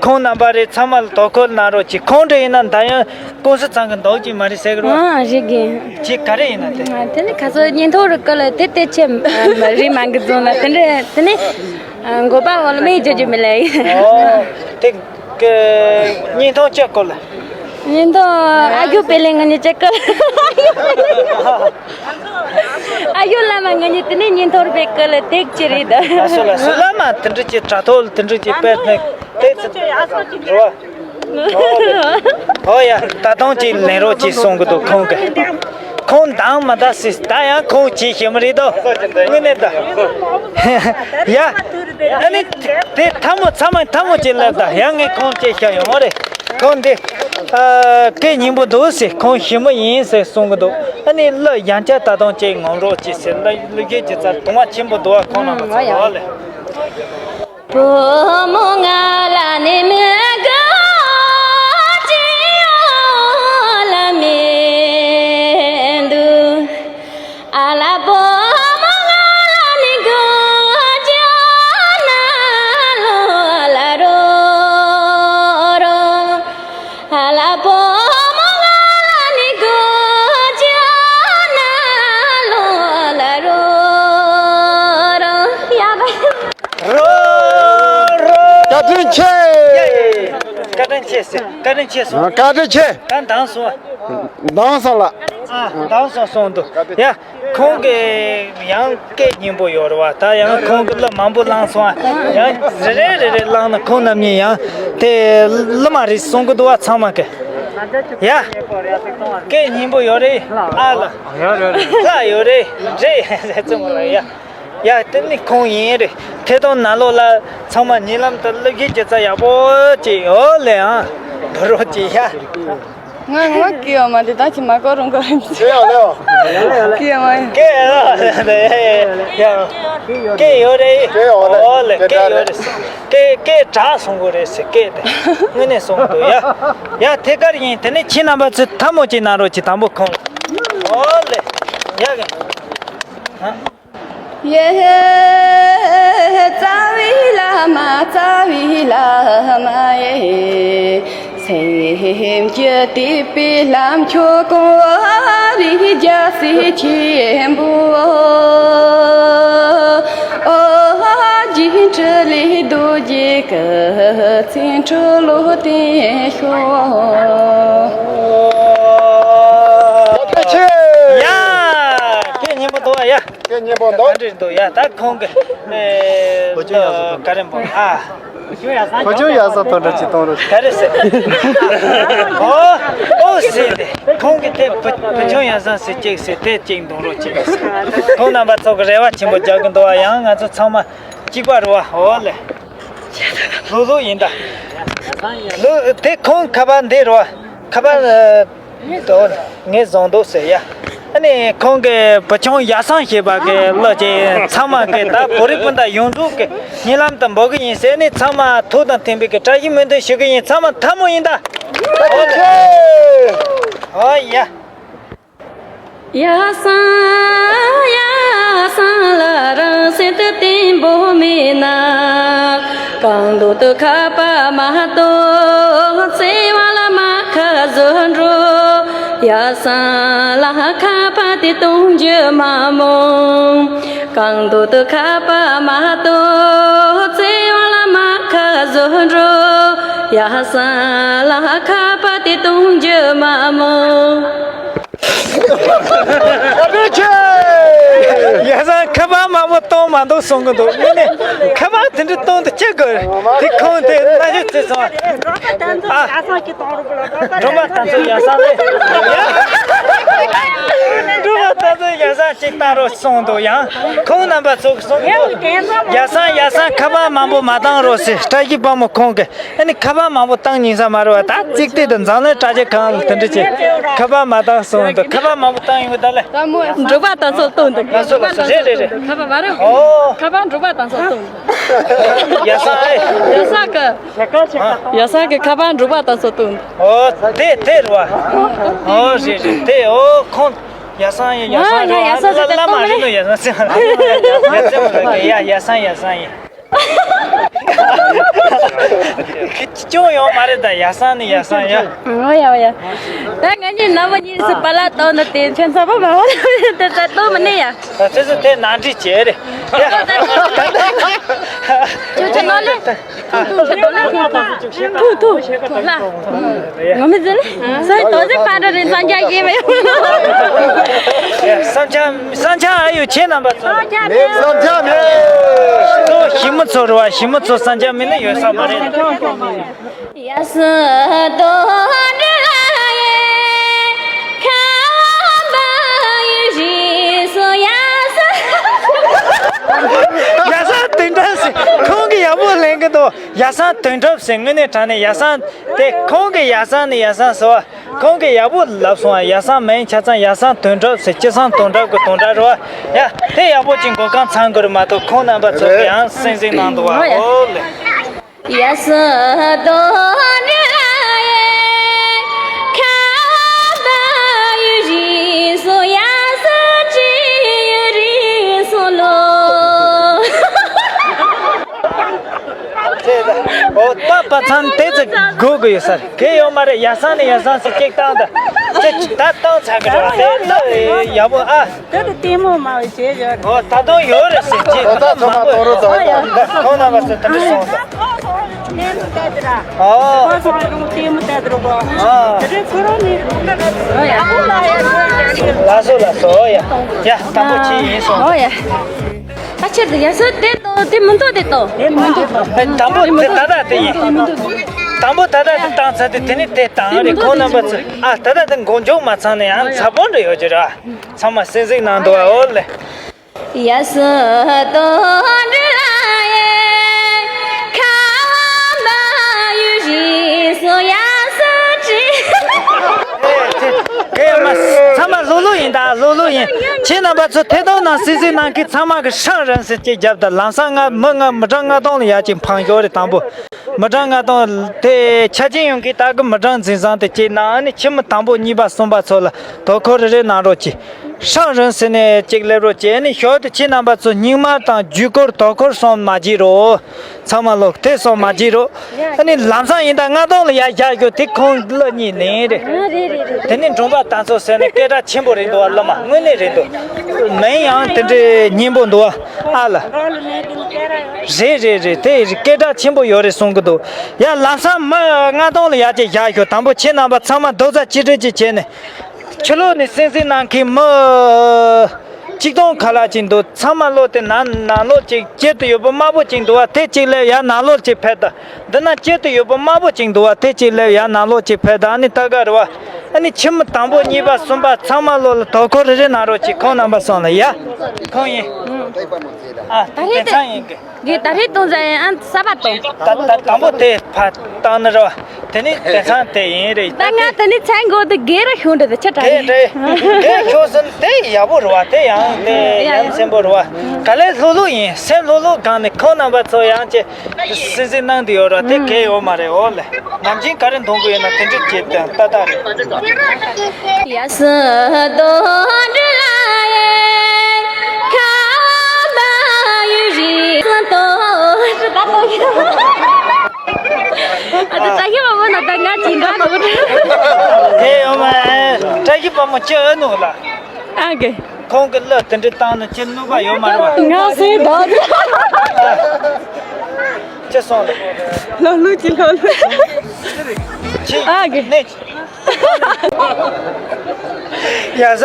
ཁོང་རྣམ་པ་རེད། ཚང་མ་ལ་དོ་ཁུར་གནང་རོགས་གྱིས། ཁོང་འདྲ་ཡིན་ན་ད་ཡང་ཀུང་སི་ཚང་གི་འདུག་ཅིག་མ་རེད་ཟེར་གི་རོ། ཨ་རེད་གི། ཅིག་ག་རེ་ཡིན་ན་དེ། ཨ་དེ་ནི་ཁ་སོ་ཉིན་ཐོ་རུ་ཀ་ལ་དེ་དེ་ཆེ་རེད་མ་གི་རྫོང་ལ་དེ་འདྲ་དེ་ནི་འགོ་པ་འོ་ལ་མེད་རྒྱུ་རྒྱུ་མི་ལ་ཡིན། ཨོ་དེ་གི་ཉིན་ཐོ་ཅག་གོ་ལ། ཉིན་ཐོ་ཨ་རྒྱུ་པེ་ལེ་ང་ཉི་ཅག་གི། ཨ་ཡོ་བླ་མ་ང་གཉིས་དེ་ནས་ཉིན་ཐོར་པའི་སྐུ་ལ་དེག་ཅི་རེད་ད། ཨ་སོ་ལ་སོ་བླ་མ་དེ་འདྲ་ཅིག་དྲ་ཐོག་ལ་དེ་འདྲ་ཅིག་དཔེ་ནས་དེ་ཚོ་རེད་བ། ཨོ་ཡ། ད་དུང་ཅིག་ལེན་རོགས་ཅིག་གསུང་གི་འདུག་ཁོང་གི། ཁོང་འདང་མ་ད་སྲིད་ད་ཡང་ཁོང་ཅིག་ཞིམ་རེད་དོ། དངོས་གནས་ད། ཡ། ཨ་ནི་དེ་ཐ་མོ་ཚང་མ་ཐ་མོ་ཅིག་ལབ་ད་ཡང་ངས་ཁོང་ཅིག་ཤ་ཡོང་བ་རེད། ཁོང་འདི། ཨ། སྐད་སྙན་པོ་འདུག་ཟེར། ཁོང་ཞི་མོ་ཡིན་ཟེར་གསུང་གི་འདུག་ཨ་ནི་གླུ་ཡང་བསྐྱར་ད་དུང་ཅིག་ངོམ་རོགས་ཅིག་ཟེར། གླུ་གླུ་གཞས་ཅིག་ཚར་དུང་བ་ཆེན་པོ་འདུག་བ། ཁོང་རྣམ་པ་ཚོ་ལ་ལེ། བུ་མོ་ང་ལ་ནི་མི་དགའ་ཅི་ཡོད་ལ་མི་འདུག་ཨ་ལ་བུ་མོ་ང་ལ་ནི་དགོད་རྒྱུ་ན་ལོ་ལ་རོ་རོ། ཨ་ལ་བུ་མོ་ང་ལ་ནི་དགོད་རྒྱུ་ན་ལོ་ལ་རོ་རོ། ཡ་བ། རོ་རོ། བཀའ་དྲིན་ཆེ། བཀའ་དྲིན་ཆེ་ཟེར། བཀའ་དྲིན་ཆེ་སོང་། བཀའ་དྲིན་ཆེ། ད་འདང་སོང་། འདང་སོང་ལ། ཨ། འདང་སོང་སོང་འདུག་ཡ། ཁོང་གི་ཡང་སྐད་སྙན་པོ་ཡོད་རེད་བ། ད་ཡང་ཁོང་གི་གླུ་མང་པོ་བླངས་སོང་། ཡང་རེ་རེ་རེ་རེ་བླངས་ན་ཁོང་རྣམ་གཉིས་ཡང་དེ་གླུ་མ་རེད་གསུང་གི་འདུག་བ། ཚང་མ་གི་ཡ། སྐད་སྙན་པོ་ཡོད་རེད། ཨ་ལ། ལྷ་ཡོད་རེད། རེད་ཟེར་ཙམ་ལ་ཡ། ཡ་དེ་ནི་ཁོང་ཡིན་རེད། ཐད་གཏོང་ནང་ལོགས་ལ་ཚང་མ་ཉིན་ལམ་དུ་གླུ་གཞས་སྒྱུ་རྩལ་ཡག་པོ་ཅིག་ཡོད་ལེ་ཨང་། འབུ་རོ་ཅིག་ཡ། ང་ངོ་སྐྱེ་བ་མ་དེ་ད་ཅི་མ་གོ་རུང་གོ་རུང་ཅི། སྐྱེ་ཡོད་ལེ། སྐྱེ་ཡོད་མ་ཡིན། སྐྱེ་ཡོད་ལེ། ཡ། སྐྱེ་ཡོད་རེད། སྐྱེ་ཡོད་ལེ། ཨོ་ལེ། སྐྱེ་ཡོད་རེད། སྐྱེ་སྐྱེ་དྲག་སོང་གོ་རེད་ཟེར་སྐྱེ་དེ། དངོས་གནས་སོང་འདུག་ཡ། ཡ་དེ་གར་ཡིན། དེ་ནས་ཁྱེད་རྣམ་པ་ཚོས་ཐལ་མོ་ཅིག་གནང་རོགས་ཅིག་དང་པོ་ཁོང་། ཨོ་ལེ། ཡ་གི། ཧ། ཡེ། རྩ་བའི་བླ་མ་རྩ་བའི་བླ་མ་ཡེ། སེམས་ཀྱི་བསྟོད་པའི་ལྷ་མཆོག་གང་བ་རི་རྒྱལ་སྲས་ཆེན་པོ། ཨོ། སྒྱུ་འཕྲུལ་ལས་རྡོ་རྗེ་སྐུ་མཚན་འཁྲུལ་ལོ་བརྟན་ཤོག་ཡ། སྐད་སྙན་པོ་འདུག་ཡ། སྐད་སྙན་པོ་འདུག་ག་འདྲ་འདུག་ཡ། ད་ཁོང་གི་ཨེ། བུ་ཆུང་ཡག་ས་ག་རེ་འབོ་ཨ། བུ་ཆུང་ཡག་ས་དོན་འགྲོ་ཅི་གཏོང་རོགས། ག་རེ་ཟེར། ཨོ། ཨོ་ཟེར་ཏེ་ཁོང་གི་དེ་བུ་བུ་ཆུང་ཡག་ས་ཟེར་ཅིག་ཟེར་དེ་ཅིག་འདོང་རོགས་ཅིག་ཁོང་རྣམ་པ་ཚོ་གི་རེ་བ་ཆེན་པོ་རྒྱག་གི་འདུག་བ། ཡང་ང་ཚོ་ཚང་མ་གཅིག་པ་རེད་བ། ཨོ་ལེ། ལྷུག་ལྷུག་ཡིན་ད། ལྷུག་དེ་ཁོང་ཁ་པར་འདི་རེད་བ། ཁ་པར། དོ། ངས་བཟུང་འདུག་ཟེར་ཡ། ཨ་ནི་ཁོང་གི་བུ་ཆུང་ཡག་སང་ཞེས་པ་གི་གླུ་ཅིག་ཚང་མ་གི་ད་བོད་རིགས་སྤུན་ཟླ་ཡོངས་གྲགས་གི་ཉེ་ལམ་དུ་འབོད་གི་ཡིན་ཟེར་ནས་ཚང་མ་ཐུགས་དང་མཐུན་པའི་གི་བཀྲ་ཤིས་སྨོན་འདུན་ཞུ་གི་ཡིན། ཚང་མ་ཐལ་མོ་ཡིན་ད། ཨོ་ལེ། ཨོ་ཡ། ཡ་སང་ཡ་སང་ལ་རང་སེམས་དུ་བརྟན་པོ་མེད་ན། གང་འདོད་དུ་ཁ་པར་མ་གཏོང་བརྩེ་བ་ལ་མ་ཁ་བཟོ་འགྲོ། ཡ་སང་ལ་ཁ་པར་དེ་གཏོང་རྒྱུ་མ་རྨོངས། གང་འདོད་དུ་ཁ་པར་མ་གཏོང་བརྩེ་བ་ལ་མ་ཁ་བཟོ་འགྲོ། ཡ་སང་ལ་ཁ་པར་དེ་གཏོང་རྒྱུ་མ་རྨོངས། བཀའ་དྲིན་ཆེ། ཡ་སང་ཁ་པར་མང་པོ་གཏོང་མ་འདུག་གསུང་གི་འདུག་ངས་ནི་ཁ་པར་དེ་འདྲ་གཏོང་དུ་ཅི་དགོས། དེ་ཁོང་དེ་ན་ཞིག་བརྩི་སོང་། ཨ། སྒྲོལ་མ་དང་ཚོ་ཡ་སང་ལས། སྒྲོལ་མ་དང་ཚོ་ཡ་སང་ཅིག་བཏང་རོགས་གསུངས་འདུག་ཡང་ཁོང་རྣམ་པ་ཚོ་གསུངས་འདུག་ཡ་སང་ཡ་སང་ཁ་པར་མང་པོ་མ་བཏང་རོགས་ཟེར། བཀྲ་ཤིས་དཔལ་མོ་ཁོང་གིས་ཨ་ནི་ཁ་པར་མང་པོ་བཏང་ཉིན་ས་མ་རེད་བ། ད་གཅིག་ལྟོས་དང་འཛམ་གླིང་དྲ་རྒྱ་ཁང་ལ་དེ་འདྲ་བྱས་ཁ་པར་མ་བཏང་གསུངས་འདུག་ཁ་པར་མང་པོ་བཏང་ཡོང་གི་ད་ལེ། འབྲོག་པ་དང་ཚོ་གཏོང་འདུག་ལགས་སོ་ལགས་སོ། རེད་རེད་རེད། ཁ་པར་མ་རེད། ཨོ། ཁ་པར་འབྲོག་པ་དང་ཚོ་གཏོང་འདུག་ཡ་སང་ཨེ། ཡ་སང་གི་ཡ་སང་གི་ཁ་པར་འབྲོག་པ་དང་ཚོ་གཏོང་འདུག་ཨོ་དེ་དེ་རེད་བ། ཨོ་རེད་རེད་དེ་ཨོ་ཁོང་། ཡ་སང་ཡིན། ཡ་སང་ཡ་ཡ་སང་ཟེར། ལ་མ་རེད་ནོ། ཡ་སང་ཟེར། ཡ་ཡ་སང་ཡ་སང་ཡིན། ཅུང་ཡོང་མ་རེད་ད། ཡ་སང་ནི་ཡ་སང་ཡ། ཨོ་ཡ་ཨོ་ཡ། ད་ང་གཉིས་ནམ་པ་གཉིས་སུ་པ་ལགས་བཏང་ན་དེ་ཁྱོད་ཚ་པོ་མ་འོ་དེ་ཚ་གཏོང་མི་ནི་ཡ། ད་དེ་ཚོ་དེ་ནང་འདྲི་བྱེད་རེད། ཡ། ཁྱོད་ཚོ་ནོར་ལེ། ཐུག་ཐུག་ཐུག་ཐུག་ཐུག་ཐུག་ལ། ངོ་མི་ཟིན། སོའི་དོ་ཟིག་པ་འདྲ་རེད། འཛམ་གྱི་ཡེ་མེད། བསམ་འཆར་བསམ་འཆར་ཨ་ཡོད་ཁྱེད་རྣམ་པ་ཚོ། བསམ་འཆར་མེད། ཞི་མོ་ཚོ་རེད་བ། ཞི་མོ་ཚོ་བསམ་འཆར་མེད་ན་ཡོད་ས་མ་རེད། ཡ་སང་དོན་འགྲུབ་ལ་ཡེ་ཁ་བ་ཡུ་རི་སོ་ཡ་སང་། ཡ་སང་དོན་འགྲུབ་ཟེར། ཁོང་གིས་ཡག་པོ་ལེན་གི་འདུག། ཡ་སང་དོན་འགྲུབ་ཟེར། དངོས་གནས་དྲང་གནས་ཡ་སང་དེ་ཁོང་གིས་ཡ་སང་ནི་ཡ་སང་ཟེར་བ། ཁོང་གིས་ཡག་པོ་ལབ་སོང་བ། ཡ་སང་མིང་ཆ་ཚང་ཡ་སང་དོན་འགྲུབ་ཟེར། ཅི་སང་དོན་འགྲུབ་གི་དོན་འགྲུབ་རེད་བ། ཡ་དེ་ཡག་པོ་ཅིག་མགོ་རྐང་ཚང་དགོས་རེད་མ་གཏོགས། ཁོང་རྣམ་པ་ཚོ་རེད། ཡང་སེམས་སེམས་གནང་འདུག་བ། ཨོ་ལེ། ཡ་སང་དོན་འགྲུབ་ལ་ཡེ་ཁ་བ་ཡུ་རི་སོ་ཡ་སང་ཅི་ཡུ་རི་སོ་ལོ། ཨོ་ད་པ་ཚང་དེ་ཚོ་དགོས་དགོས་ཡོད་ས་རེད། གལ་ཡོད་མ་རེད། ཡ་སང་ནི་ཡ་སང་ཟེར་གཅིག་བཏང་ད། ཅི་ད་བཏང་ཚར་གི་རེད་བ། དེ་ལ་ཡག་པོ་ཨ། དེ་དུ་ལྟད་མོ་མ་བྱེད་ཡོད། ཨོ་ད་དུང་ཡོད་རེད་ཟེར་གྱི། ཨོ་ད་ཚང་མ་གཏོང་རོགས་ཙམ། ཁོང་རྣམ་པ་ཚོ་དེ་འདྲ་སོང་ཙང་། ལྟད་མོ་ལྟ་དེ་ར། ཨོ། ཁོ་ཚོ་ལ་ལྟད་མོ་ལྟ་དེ་རོགས། ཨོ། དེ་འདྲའི་ཁོ་རང་ནི། ལགས་སོ་ལགས་སོ། ཡ་ཡ་དང་པོ་ཁྱེད་ཡིན་སོང་། ཨོ་ཡ། ད་ཁྱེད་དུ་ཡ་སོ་དེ་དང་དེ་མི་འདུག་དེ་དང་། དང་པོ་དེ་ད་ལྟ་དེ་ཡིན། དང་པོ་ད་ལྟ་དེ་བཏང་ཚར་དུས་དེ་ནི་དེ་བཏང་རེད། ཁོང་རྣམ་པ་ཚོ་ཨ་ད་ལྟ་དེ་མགོ་མཇུག་མ་ཚང་ནས་ཡང་ཚ་པོ་འདྲ་ཡོད་ཀྱི་རེད། ཚང་མ་གསན་གཟིགས་གནང་འདུག་བ། ཨོ་ལེ། ཡ་སོ་དོན་འགྲུབ་ལ་ཡེ་ཁ་བ་ཡུ་རི་སོ་ཡ་སང་ཅི། ཨེ་ཚེ། ཨེ་མ། ཚང་མ་ལྷོད་ལྷོད་ཡིན་ད། ལྷོད་ལྷོད་ཡིན། ཁྱེད་རྣམ་པ་ཚོ་ཐད་གཏོང་ནང་གསན་གཟིགས་གནང་མཁན་ཚང་མ་གི་ཧྲང་རིང་ཟེར་གཅིག་རྒྱབ་དང་། ལམ་སང་ང་མི་ང་མི་གྲངས་ལྔ་སྟོང་ལ་ཡར་ཅིག་འཕངས་ཞོར་རེད། དང་པོ་མི་གྲངས་ལྔ་སྟོང་དེ་ཆ་རྐྱེན་ཡོང་གི་ད་གི་མི་གྲངས་འཛིན་བཟང་དེ་གཅིག་གནང་། ཨ་ནི་ཁྱིམ་མི་དང་པོ་གཉིས་པ་གསུམ་པ་ཚོ་ལ་དོ་ཁུར་རེ་རེ་གནང་རོགས་གྱིས། ཧྲང་རིང་ཟེར་ནས་གཅིག་སླེབས་རོགས་གྱིས། ཨ་ནི་ཞོར་དུ་ཁྱེད་རྣམ་པ་ཚོ་སྙིང་དམར་དང་བརྒྱུད་སྐུར་དོ་ཁུར་སོང་མ་བརྗེད་རོགས། ཚང་མ་ལོག་དེ་སོང་མ་བརྗེད་རོགས། ཨ་ནི་ལམ་སང་ཡིན་ད་ལྔ་སྟོང་ལ་ཡར་བཞག་རྒྱུ་དེ་ཁོང་ལ་གཉིས་ལེན་རེད། དེ་ནི་འབྲོང་པ་རྟ་མཚོ་ཟེར་ནས་སྐད་གྲགས་ཆེན་པོ་རེད་འདུག་བ། ལ་མ་དངོས་གནས་རེད་འདུག། མིང་ཡང་དེ་འདྲའི་སྙན་པོ་འདུག་བ། ཨ་ལ། རེད་རེད་རེད། དེ་སྐད་གྲགས་ཆེན་པོ་ཡོད་རེད་གསུང་གི་འདུག། ཡ་ལམ་སང་མི་ལྔ་སྟོང་ལ་ཡར་ཅིག་བཞག་ཞོག། དང་པོ་ཁྱེད་རྣམ་པ་ཚང་མ་རྡོག་རྩ་གཅིག་སྒྲིལ་ཅིག་བྱས་ནས། ཕྱི་ལོགས་ནས་གསན་གཟིགས་གནང་མཁན་མི་གཅིག་སྟོང་ཁ་ལག་ཅིག་འདུག། ཚང་མ་ལོག་དེ་ནང་ནང་ལོགས་ཅིག་དཀྱིལ་དུ་ཡོད་པ་དམར་པོ་ཅིག་འདུག་བ། དེ་གཅིག་སླེབས། ཡར་ནང་ལོགས་ཅིག་ཕེབས་དང་། འདི་ན་དཀྱིལ་དུ་ཡོད་པ་དམར་པོ་ཅིག་འདུག་བ། དེ་གཅིག་སླེབས། ཡར་ནང་ལོགས་ཅིག་ཕེབས་དང་། ཨ་ནི་ལྟ་ག་རེད་བ། ཨ་ནི་ཁྱིམ་དང་པོ་གཉིས་པ་གསུམ་པ་ཚང་མ་ལོག་ལ་དོ་ཁུར་རེ་རེ་གནང་རོགས་གྱིས། ཁོང་རྣམ་པ་སོང་ལ་ཡ། ཁོང་ཡིན། ཨ་ད་རེད་དེ་ད། ཚང་ཡིན་གི། གི་ད་རེས་གཏོང་ཟ་ཡིན། ཨ་གསར་པ་གཏོང་། ད་ད་དང་པོ་དེ་ཕར་བཏང་ནི་རེད་བ། དེ་ནི་དེང་སང་དེ་ཡིན་རེད། ད་ང་དེ་ནི་མཚན་གོ་དུ་རྒན་ར་ཤོང་འདྲ་དུ་ཆ་དྲག་རེད། རེད་རེད། རྒན་ཤོང་ཟིན་དེ་ཡག་པོ་རེད་བ། དེ་ཡང་དེ་ཡ་ཡ་ཡ་སེམས་པོ་རེད་བ། ག་ལེ་ལྷོད་ལྷོད་ཡིན། སེམས་ལྷོད་ལྷོད་གང་ནས་ཁོང་རྣམ་པ་ཚོ་ཡང་ཅེ་སེམས་སེམས་གནང་དུ་ཡོད་ར། དེ་གལ་ཡོད་མ་རེད། འོ་ལེ། ནམ་རྒྱུན་ག་རེ་འདོན་གི་ཡོད་ན་དེ་འདྲ་བྱེད་དང་ཏག་ཏག་རེད། ཡ་སི་དོ་འདྲི་ལ་ཡེ་ཁ་བ་ཡུ་རི་སོ་དོ་ཨ་ད་བཀྲ་ཤིས་པ་མོ་ན་ད་ང་ཅི་འདྲ་འདུག། དེ་ཡོད་མ་བཀྲ་ཤིས་པ་མོ་ཅི་ཨ་ནུ་ལ། ཨ་གེ། ཁོང་གི་གླུ་དེ་འདྲ་བཏང་ན་ཅི་ནུས་པ་ཡོད་མ་རེད་བ། ང་སེ་ད། ཅི་སོང་ལ། ལོ་ལུ་ཅི་ལོ་ལུ། ཅི། ཨ་གེ། ནས། ཡ་ས་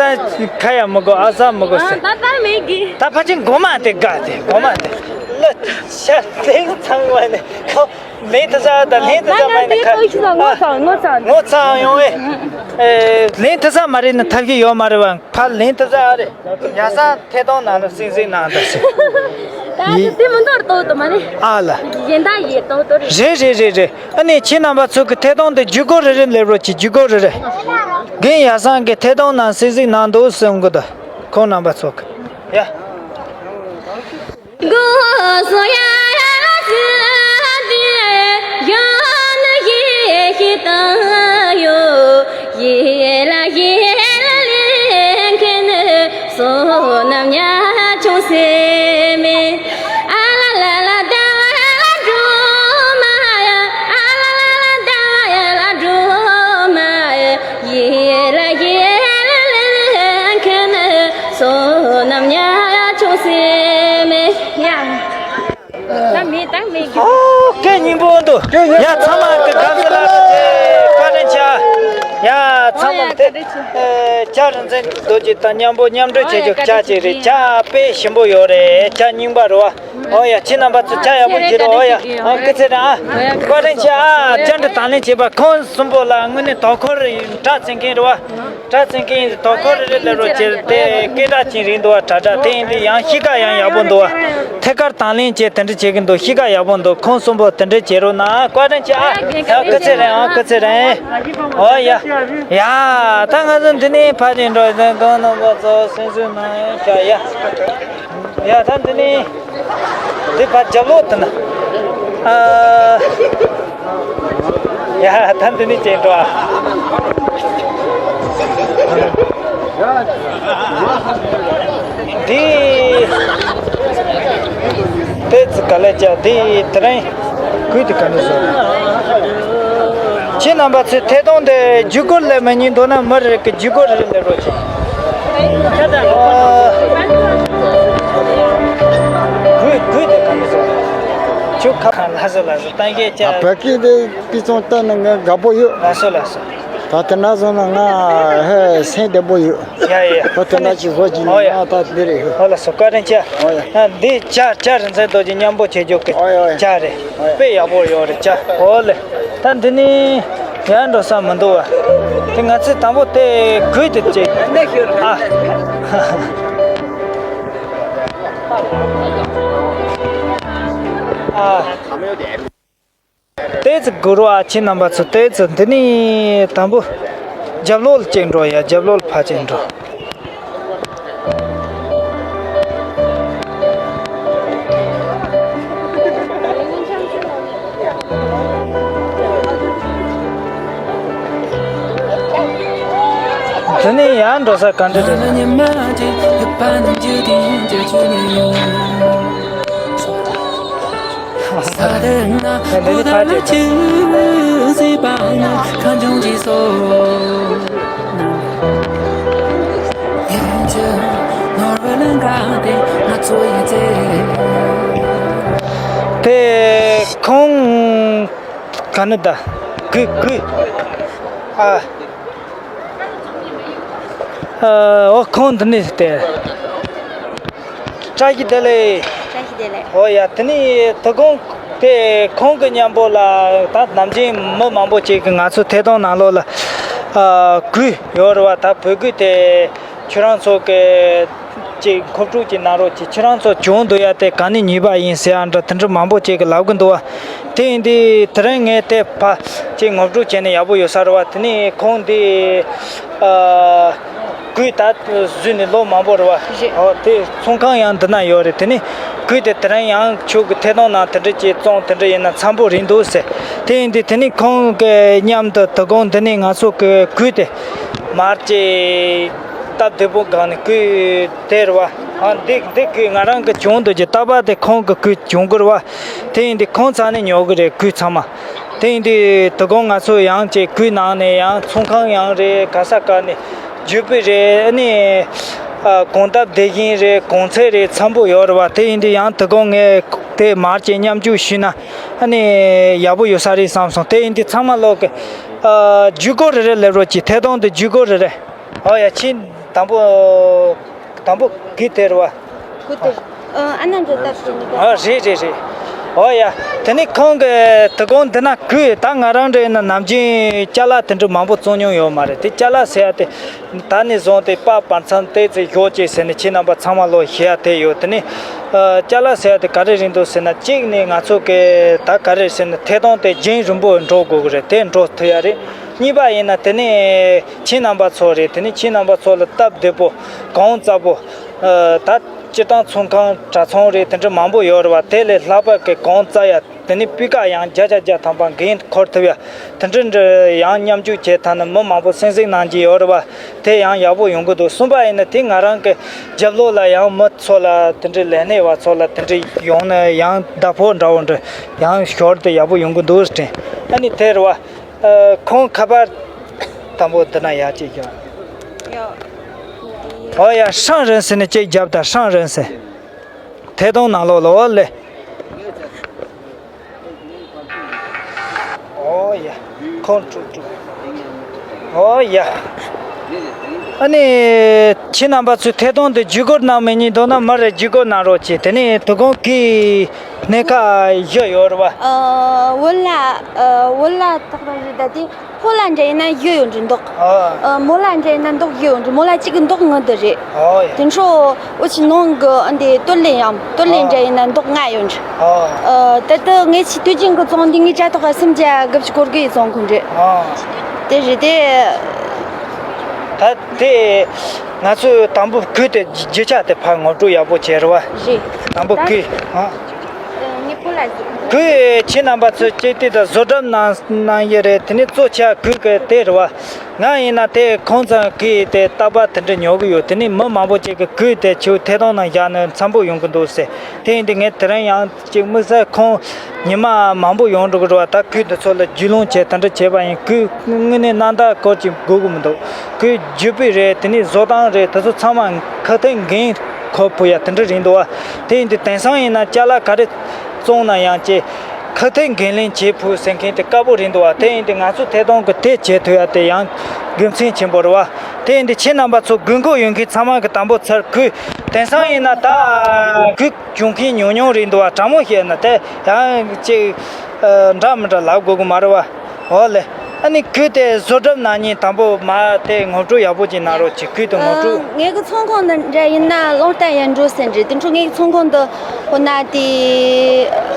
ཁ་ཡ་མི་གོ། ཨ་ས་མི་གོ་ཟེར། ད་ད་མེད་གི། ད་ཕ་ཆེན་གོ་མ་དེ་དགའ་དེ་གོ་མ་དེ། གླུ་ཤ་ལེང་ཚང་བ་ནས་ཁོ། ལེན་ཐུབ་ས་དང་ལེན་ཐུབ་ས་མ་ཡིན་ན་ཁ། ངོ་ཚ་ངོ་ཚ། ངོ་ཚ་ཡོང་བས། ཨེ། ལེན་ཐུབ་ས་མ་རེད་ན་ཐབས་ཤེས་ཡོད་མ་རེད་བ། ཕར་ལེན་ཐུབ་ས་རེད། ཡ་ས་ཐད་གཏོང་ནང་ལ་སིང་སིང་གནང་ད་ཟེར། ད་ཡི། དེ་མི་འདོར་ཏོ་ཏོ་མ་རེད། ཨ་ལ། གཞན་དག་ཡི་ཏོ་ཏོ་རེད། རེད་རེད་རེད་རེད། ཨ་ནི་ཁྱེད་རྣམ་པ་ཚོ་གི་ཐད་གཏོང་དེ་བརྒྱུད་སྐོར་རེ་རེ་སླེབས་རོགས་གྱིས། བརྒྱུད་སྐོར་རེ་རེ། རྒན་ཡ་སང་གི་ཐད་གཏོང་ནང་སིང་སིང་གནང་འདུག་གསུང་གི་འདུག། ཁོང་རྣམ་པ་ཚོ་གི། ཡ། སྐད་སྙན་པོ་འདུག་ཡ། ཚང་མ་གི་དགའ་བསུ་ལ་བཀའ་དྲིན་ཆེ། ཡ། ཚང་མ་དེ་ཨེ་བྱ་རིན་ཆེན་རྡོ་རྗེ་དང་མཉམ་པོ་མཉམ་འབྲེལ་བྱེད་རྒྱུ་བྱ་ཅིག་རེད། བྱ་དཔེ་ཞིམ་པོ་ཡོད་རེད། བྱ་རྙིང་པ་རེད་བ། ཨོ་ཡ། ཁྱེད་རྣམ་པ་ཚོ་བྱ་ཡག་པོ་བྱེད་རོགས། ཨོ་ཡ། ཨ། སྐུ་ཚེ་རིང་ཨ། བཀའ་དྲིན་ཆེ་ཨ། བཅར་འདྲི་དང་ལེན་བྱས་པ་ཁོང་གསུམ་པོ་ལ་དངོས་གནས་དོ་ཁུར་གྲ་བཙན་མཁན་རེད་བ། གྲ་བཙན་མཁན་ཡིན། དོ་ཁུར་རེ་རེ་ལ་རོགས་བྱེད་དེ་སྐད་གྲགས་ཅན་རེད་འདུག་བ། དྲ་གྲ་དེ་ཡིན་དུས་ཡང་གཤིས་ཀ་ཡང་ཡག་པོ་འདུག་བ། ཐད་ཀར་དང་ལེན་བྱས་དེ་འདྲ་བྱེད་ཀྱི་འདུག་གཤིས་ཀ་ཡག་པོ་འདུག་ཁོང་གསུམ་པོ་དེ་འདྲ་བྱེད་རོགས་གནང་། བཀའ་དྲིན་ཆེ་ཨ། ཡ། སྐུ་ཚེ་རིང་ཨ། སྐུ་ཚེ་རིང་། ཨོ་ཡ། ཡ། ད་ང་ཚོ་འདི་ནས་ཕར་ནས་འགྲོ་ཡིན། ཁོང་རྣམ་པ་ཚོ་སེམས་གསོ་གནང་ཡ། ཤ་ཡ། ཡ། ད་འདི་ནས་འདི་ཕར་རྒྱབ་ལོགས་དེ་ན། ཨ། ཡ། ད་འདི་ནས་ཅིག་འགྲོ་ཨ། འདི་དེ་ཚོ་ག་ལེ་ཅག་འདི་དེ་རིང་གུས་དེ་ག་ནས་བཟོ། ཁྱེད་རྣམ་པ་ཚོས་ཐད་གཏོང་དེ་བརྒྱུད་སྐུར་ལས་མི་ཉན་འདུག་ན་མི་རེ་གི་བརྒྱུད་སྐུར་རེ་ལས་རོགས་བྱེད། གུས་གུས་དེ་ག་ནས་བཟོ། ཁྱོད་ཁ་ཁ་ལ་བཟོ་ལ་བཟོ་ཏན་ཀའི་ཅག་བོད་སྐད་དེ་དཔེ་ཚོང་བལྟས་ན་ང་དགའ་པོ་ཡོད། ལགས་སོ་ལགས་སོ། ད་དེ་འདྲ་སོང་ན་ང་ཧེ་སེམས་བདེ་པོ་ཡོད། ཡ་ཡ། ད་དེ་འདྲ་ཞིག་བཟོ་གྱིན། ཨོ་ཡ། ང་ད་འདི་རེད་ཧེ། ཨོ་ལགས་སོ། བཀའ་དྲིན་ཆེ། ཨོ་ཡ། ཨ། འདི་བྱ་བྱ་རིན་ཆེན་རྡོ་རྗེ་མཉམ་པོ་བྱེད་རྒྱུ་གི། ཨོ་ཡ། ཨོ་ཡ། བྱ་རེད། ཨོ་ཡ། དཔེ་ཡག་པོ་ཡོད་རེད་བྱ། ཨོ་ལེ། ད་འདི་ནི་ཡར་འགྲོ་ས་མི་འདུག་བ། དེ་ང་ཚོས་དང་པོ་དེ་གུས་དེ་བྱེད། ཨ། ཨ། ཏོག་ཙམ་སྒུར་བ། ཁྱེད་རྣམ་པ་ཚོ་ཏོག་ཙམ་འདི་ནས་དང་པོ་རྒྱབ་ལོགས་ལ་ཅིག་འགྲོ་ཡ། རྒྱབ་ལོགས་ལ་ཕར་ཅིག་འགྲོ། འདི་ནས་ཡར་འགྲོ་ས་ག་འདྲ་རེད། དེ་ཁོང་ག་ནི་ད་གུས་གུས། ཨ། ཨ། འོ་ཁོང་འདི་ནས་དེ། བཀྲ་ཤིས་བདེ་ལེགས། བཀྲ་ཤིས་བདེ་ལེགས། འོ་ཡ། དེ་ནས་དོ་དགོང་དེ་ཁོང་གི་མཉམ་པོ་ལ་ད་ནམ་རྒྱུན་མི་མང་པོ་ཅིག་གིས་ང་ཚོ་ཐད་གཏོང་ནང་ལོགས་ལ། ཨ། གུས་ཡོད་རེད་བ། ད་བོད་གུས་དེ་ཁྱོད་རང་ཚོ་གི་ཅིག་མཁོ་སྤྲོད་ཅིག་གནང་རོགས་གྱིས། ཁྱོད་རང་ཚོ་བྱུང་འདུག་ཡ། དེ་ག་ནས་ཉོས་པ་ཡིན་ཟེར་ཡ་འདྲ་དེ་འདྲ་མང་པོ་ཅིག་གིས་ལབ་གི་འདུག་བ། དེ་ཡིན་དུས་དེ་རིང་ངས་དེ་ཕར་ཅིག་ངོ་སྤྲོད་བྱས་ན་ཡག་པོ་ཡོད་ས་རེད་བ། དེ་ནས་ཁོང་འདི། ཨ། གུས་ད་བཟོས་ནས་ལོ་མང་པོ་རེད་བ། རེད། ཨོ། དེ་ཚོང་ཁང་ཡང་འདི་ན་ཡོད་རེད། དེ་ནས་གུས་དེ་དེ་རིང་ཡང་ཁྱོད་ཀྱི་ཐད་གཏོང་ནང་དེ་འདྲ་ཅིག་བཙོང་དེ་འདྲ་ཡིན་ན་འཚམ་པོ་རེད་འདུག་ཟེར། དེ་ཡིན་དུས་དེ་ནས་ཁོང་གི་མཉམ་དུ་དོ་དགོང་འདི་ནས་ང་ཚོ་གི་གུས་དེ་མར་ཅིག་སྟབས་བདེ་པོ་སྒང་ནས་གུས་དེ་རེད་བ། ཨ། འདི་འདི་གུས་ང་རང་གི་བྱུང་འདུག་གི། རྟག་པར་དེ་ཁོང་གི་གུས་བྱུང་གི་རེད་བ། དེ་ཡིན་དུས་ཁོང་ཚང་ནས་ཉོ་གི་རེད། གུས་ཚང་མ། དེ་ཡིན་དུས་དོ་དགོང་ང་ཚོ་ཡང་ཅིག་གུས་ནང་ནས་ཡང་ཚོང་ཁང་ཡང་རེད། ག་ས་ག་ནས་བརྒྱུད་སྤེལ་རེད། ཨ་ནི། ཨ། གོང་སྟབས་བདེ་ཞིང་རེད། གོང་ཚད་རེད། འཚམ་པོ་ཡོད་རེད་བ། དེ་ཡིན་དུས་ཡང་དོ་དགོང་ངས་དེ་མར་ཅིག་མཉམ་ཞུགས་ཞུས་ན་ཨ་ནི་ཡག་པོ་ཡོད་ས་རེད་བསམ་སོང་། དེ་ཡིན་དུས་ཚང་མ་ལོག་གི། ཨ། བརྒྱུད་སྐུར་རེ་རེ་ལབ་རོགས་གྱིས། ཐད་གཏོང་དེ་བརྒྱུད་སྐུར་རེ་རེ། ཨོ་ཡ། ཁྱེད་དང་པོ། དང་པོ་གུས་དེ་རེད་བ། གུས་དེ། ཨ། ཨ་ནེ་འདི་ལྟ་བུ་ནི། ཨ། རེད་རེད་རེད། ཨོ་ཡ། དེ་ནས་ཁོང་གི་དོ་དགོང་འདི་ན་གུས། ད་ང་རང་འདྲ་ཡིན་ན་ནམ་རྒྱུན་ཅ་ལག་དེ་འདྲ་མང་པོ་བཙོང་མྱོང་ཡོད་མ་རེད། དེ་ཅ་ལག་ཟེར་ཡ་དེ་ད་ནས་བཟུང་སྟེ་པར་བར་མཚམས་ཏོག་ཙམ་ཞོག་ཅིག་ཟེར་ནས་ཁྱེད་རྣམ་པ་ཚང་མ་ལོག་ཞུ་ཡ་དེ་ཡོད། དེ་ནས། ཨ། ཅ་ལག་ཟེར་ཡ་དེ་ག་རེ་རེད་འདུག་ཟེར་ན། གཅིག་ནས་ང་ཚོ་གི་ད་ག་རེ་ཟེར་ན་ཐད་གཏོང་དེ་རྒྱུན་རིང་པོ་འགྲོ་དགོས་ཀྱི་རེད། དེ་འགྲོ་ཐུབ་ཡ་རེད། གཉིས་པ་ཡིན་ན་དེ་ནས་ཁྱེད་རྣམ་པ་ཚོ་རེད། དེ་ནས་ཁྱེད་རྣམ་པ་ཚོ་ལ་སྟབས་བདེ་པོ་གོང་ཚ་པོ། ཨ། ད་སྤྱིར་བཏང་ཚོང་ཁང་གྲྭ་ཚང་རེད། དེ་འདྲ་མང་པོ་ཡོད་རེད་བ། དེ་ལས་ལྷག་པ་གི་གོང་ཚ་ཡ། དེ་ནས་སྤུས་ཀ་ཡང་བརྒྱ་ཆ་བརྒྱ་ཐམ་པ་འགན་འཁུར་ཐུབ་ཡ། དེ་འདྲ་འདྲ་ཡང་མཉམ་ཞུགས་བྱེད་ཐབས་ནི་མི་མང་པོ་གསན་གཟིགས་གནང་གི་ཡོད་རེད་བ། དེ་ཡང་ཡག་པོ་ཡོང་གི་འདུག་གསུམ་པ་ཡིན་ན་དེ་ང་རང་གི་རྒྱབ་ལོགས་ལ་ཡང་མི་ཚོ་ལ་དེ་འདྲའི་ལས་སྣེ་བ་ཚོ་ལ་དེ་འདྲ་ཡོང་ན་ཡང་བདག་པོ་འདྲ་བོ་འདྲ་ཡང་ཞོར་དུ་ཡག་པོ་ཡོང་གི་འདུག་དྲན། ཨ་ནི་དེ་རེད་བ། ཨ། ཁོང་ཁ་པར་དང་པོ་འདི་ན་ཡག་ཅིག་བརྒྱབ། ཡོ། ཨོ་ཡ། ཧྲང་རིན་ཟེར་ནས་ཅིག་བརྒྱབ་དང་། ཧྲང་རིན་ཟེར། ཐད་གཏོང་ནང་ལོགས་ལ། ཨོ་ལེ། ཁོང་དྲུག་དྲུག་ཨོ་ཡ། ཨ་ནི། ཁྱེད་རྣམ་པ་ཚོས་ཐད་གཏོང་དེ་བརྒྱུད་སྐུར་གནང་མི་ཉིད་འདུག་ན་མར་རེ་བརྒྱུད་སྐུར་གནང་རོགས་གྱིས། དེ་ནས་དོ་དགོང་གི་གནས་ཁ་བཞི་ཡོད་རེད་བ། ཨ། བོད་ལྭ། ཨ། བོད་ལྭ་དག་པ་རེད་ད་དེ། ཕོ་ལྭ་འདྲ་ཡིན་ན་བཞི་ཡོད་འདྲ་འདུག་ཨ། ཨ། མོ་ལྭ་འདྲ་ཡིན་ན་འདུག་བཞི་ཡོད་འདྲ། མོ་ལྭ་གཅིག་གི་འདུག་ངུ་འདི་རེད། ཨོ་ཡ། དེ་འཕྲོ་འུ་ཆི་ནང་གི་ཨ་འདི་སྟོད་ལྭ་ཡང་སྟོད་ལྭ་འདྲ་ཡིན་ན་འདུག་ལྔ་ཡོད་འདྲ། ཨོ། ཨ། ད་ལྟ་ངེད་ཆི་དུས་རྒྱུན་གི་བཙོང་འདི་ངའི་དྲ་ཐོག་ག་སུམ་བརྒྱ་དགུ་བཅུ་གོ་དགུ་ཡི་བཙོང་གི་འདྲ། ཨོ། དེ་རེད་དེ། ད་དེ་ང་ཚོས་དང་པོ་གོས་དེ་རྒྱུ་ཆ་དེ་ཕར་ངོ་སྤྲོད་ཡག་པོ་བྱེད་རེད་བ། རེད། དང་པོ་ད་གོས། ཨ། ངའི་སྤུ་ལ་གཟིགས། གོས་ཁྱེད་རྣམ་པ་ཚོས་ཅིག་དེ་དང་བཟོ་གྲྭ་ནང་ནང་ཡོད་རེད། དེ་ནས་གཙོ་ཆེ་གོས་གི་དེ་རེད་བ། ང་ཡིན་ན་དེ་ཁོང་ཚང་གིས་དེ་རྟག་པར་དེ་འདྲ་ཉོ་གི་ཡོད། དེ་ནས་མི་མང་པོ་ཅིག་གིས་གོས་དེ་ཁྱོད་ཐད་གཏོང་ནང་བཞག་ན་འཚམ་པོ་ཡོང་གི་འདུག་ཟེར། དེ་ཡིན་དུས་ངས་དེ་རིང་ཡང་ཅིག་དམིགས་བསལ་ཁོང་ཉི་མ་མང་པོ་ཡོང་འགྲོ་གི་རེད་བ། ད་གོས་འདི་ཚོ་ལ་རྒྱུས་ལོན་བྱས་དེ་འདྲ་བྱས་པ་ཡིན། གོས་དངོས་གནས་རྣམ་དག་སྐོར་ཅིག་དགོས་གི་མི་འདུག་གོས་རྒྱུ་སྤུས་རེད། དེ་ནས་བཟོ་སྟངས་རེད། དེ་ཚོ་ཚང་མ་ཁ་ཐུག་འགན་ཁུར་ཕོད་ཡ་དེ་འདྲ་རེད་འདུག་བ། དེ་ཡིན་དུས་དེང་སང་ཡིན་ན་ཅ་ལག་ག་རེ་བཙོང་ན་ཡང་ཅིག་ཁ་ཐུག་འགན་ལེན་བྱེད་ཕོད་ཟེར་མཁན་དེ་དཀའ་པོ་རེད་འདུག་བ། དེ་ཡིན་དུས་ང་ཚོ་ཐད་གཏོང་གི་དེ་བྱེད་ཐུབ་ཡ་དེ་ཡང་དགེ་མཚན་ཆེན་པོ་རེད་བ། དེ་ཡིན་དུས་ཁྱེད་རྣམ་པ་ཚོ་དགོས་མཁོ་ཡོད་མཁན་ཚང་མ་གི་དང་པོ་ཚར་གོས། དེང་སང་ཡིན་ན་ད་གོས་གྱོན་མཁན་ཉུང་ཉུང་རེད་འདུག་བ། དྲང་མོ་བཤད་ན་དེ་ཡང་ཅིག་ཨ། འདྲ་མི་འདྲ་ལབ་དགོས་གི་མ་རེད་བ། འོ་ལེ། ཨ་ནི་གོས་དེ་བཟོ་གྲྭ་ནང་ཉིད་དང་པོ་མ་དེ་ངོ་སྤྲོད་ཡག་པོ་ཅིག་གནང་རོགས་གྱིས། གོས་དེ་ངོ་སྤྲོད། ཨ། ངའི་གི་ཚོང་ཁང་འདི་འདྲ་ཡིན་ན་གླང་རྟ་ཡར་འགྲོ་ཟེར་འདྲ། དེ་འཕྲོ་ངའི་གི་ཚོང་ཁང་འདི་འོ་ན་དེ་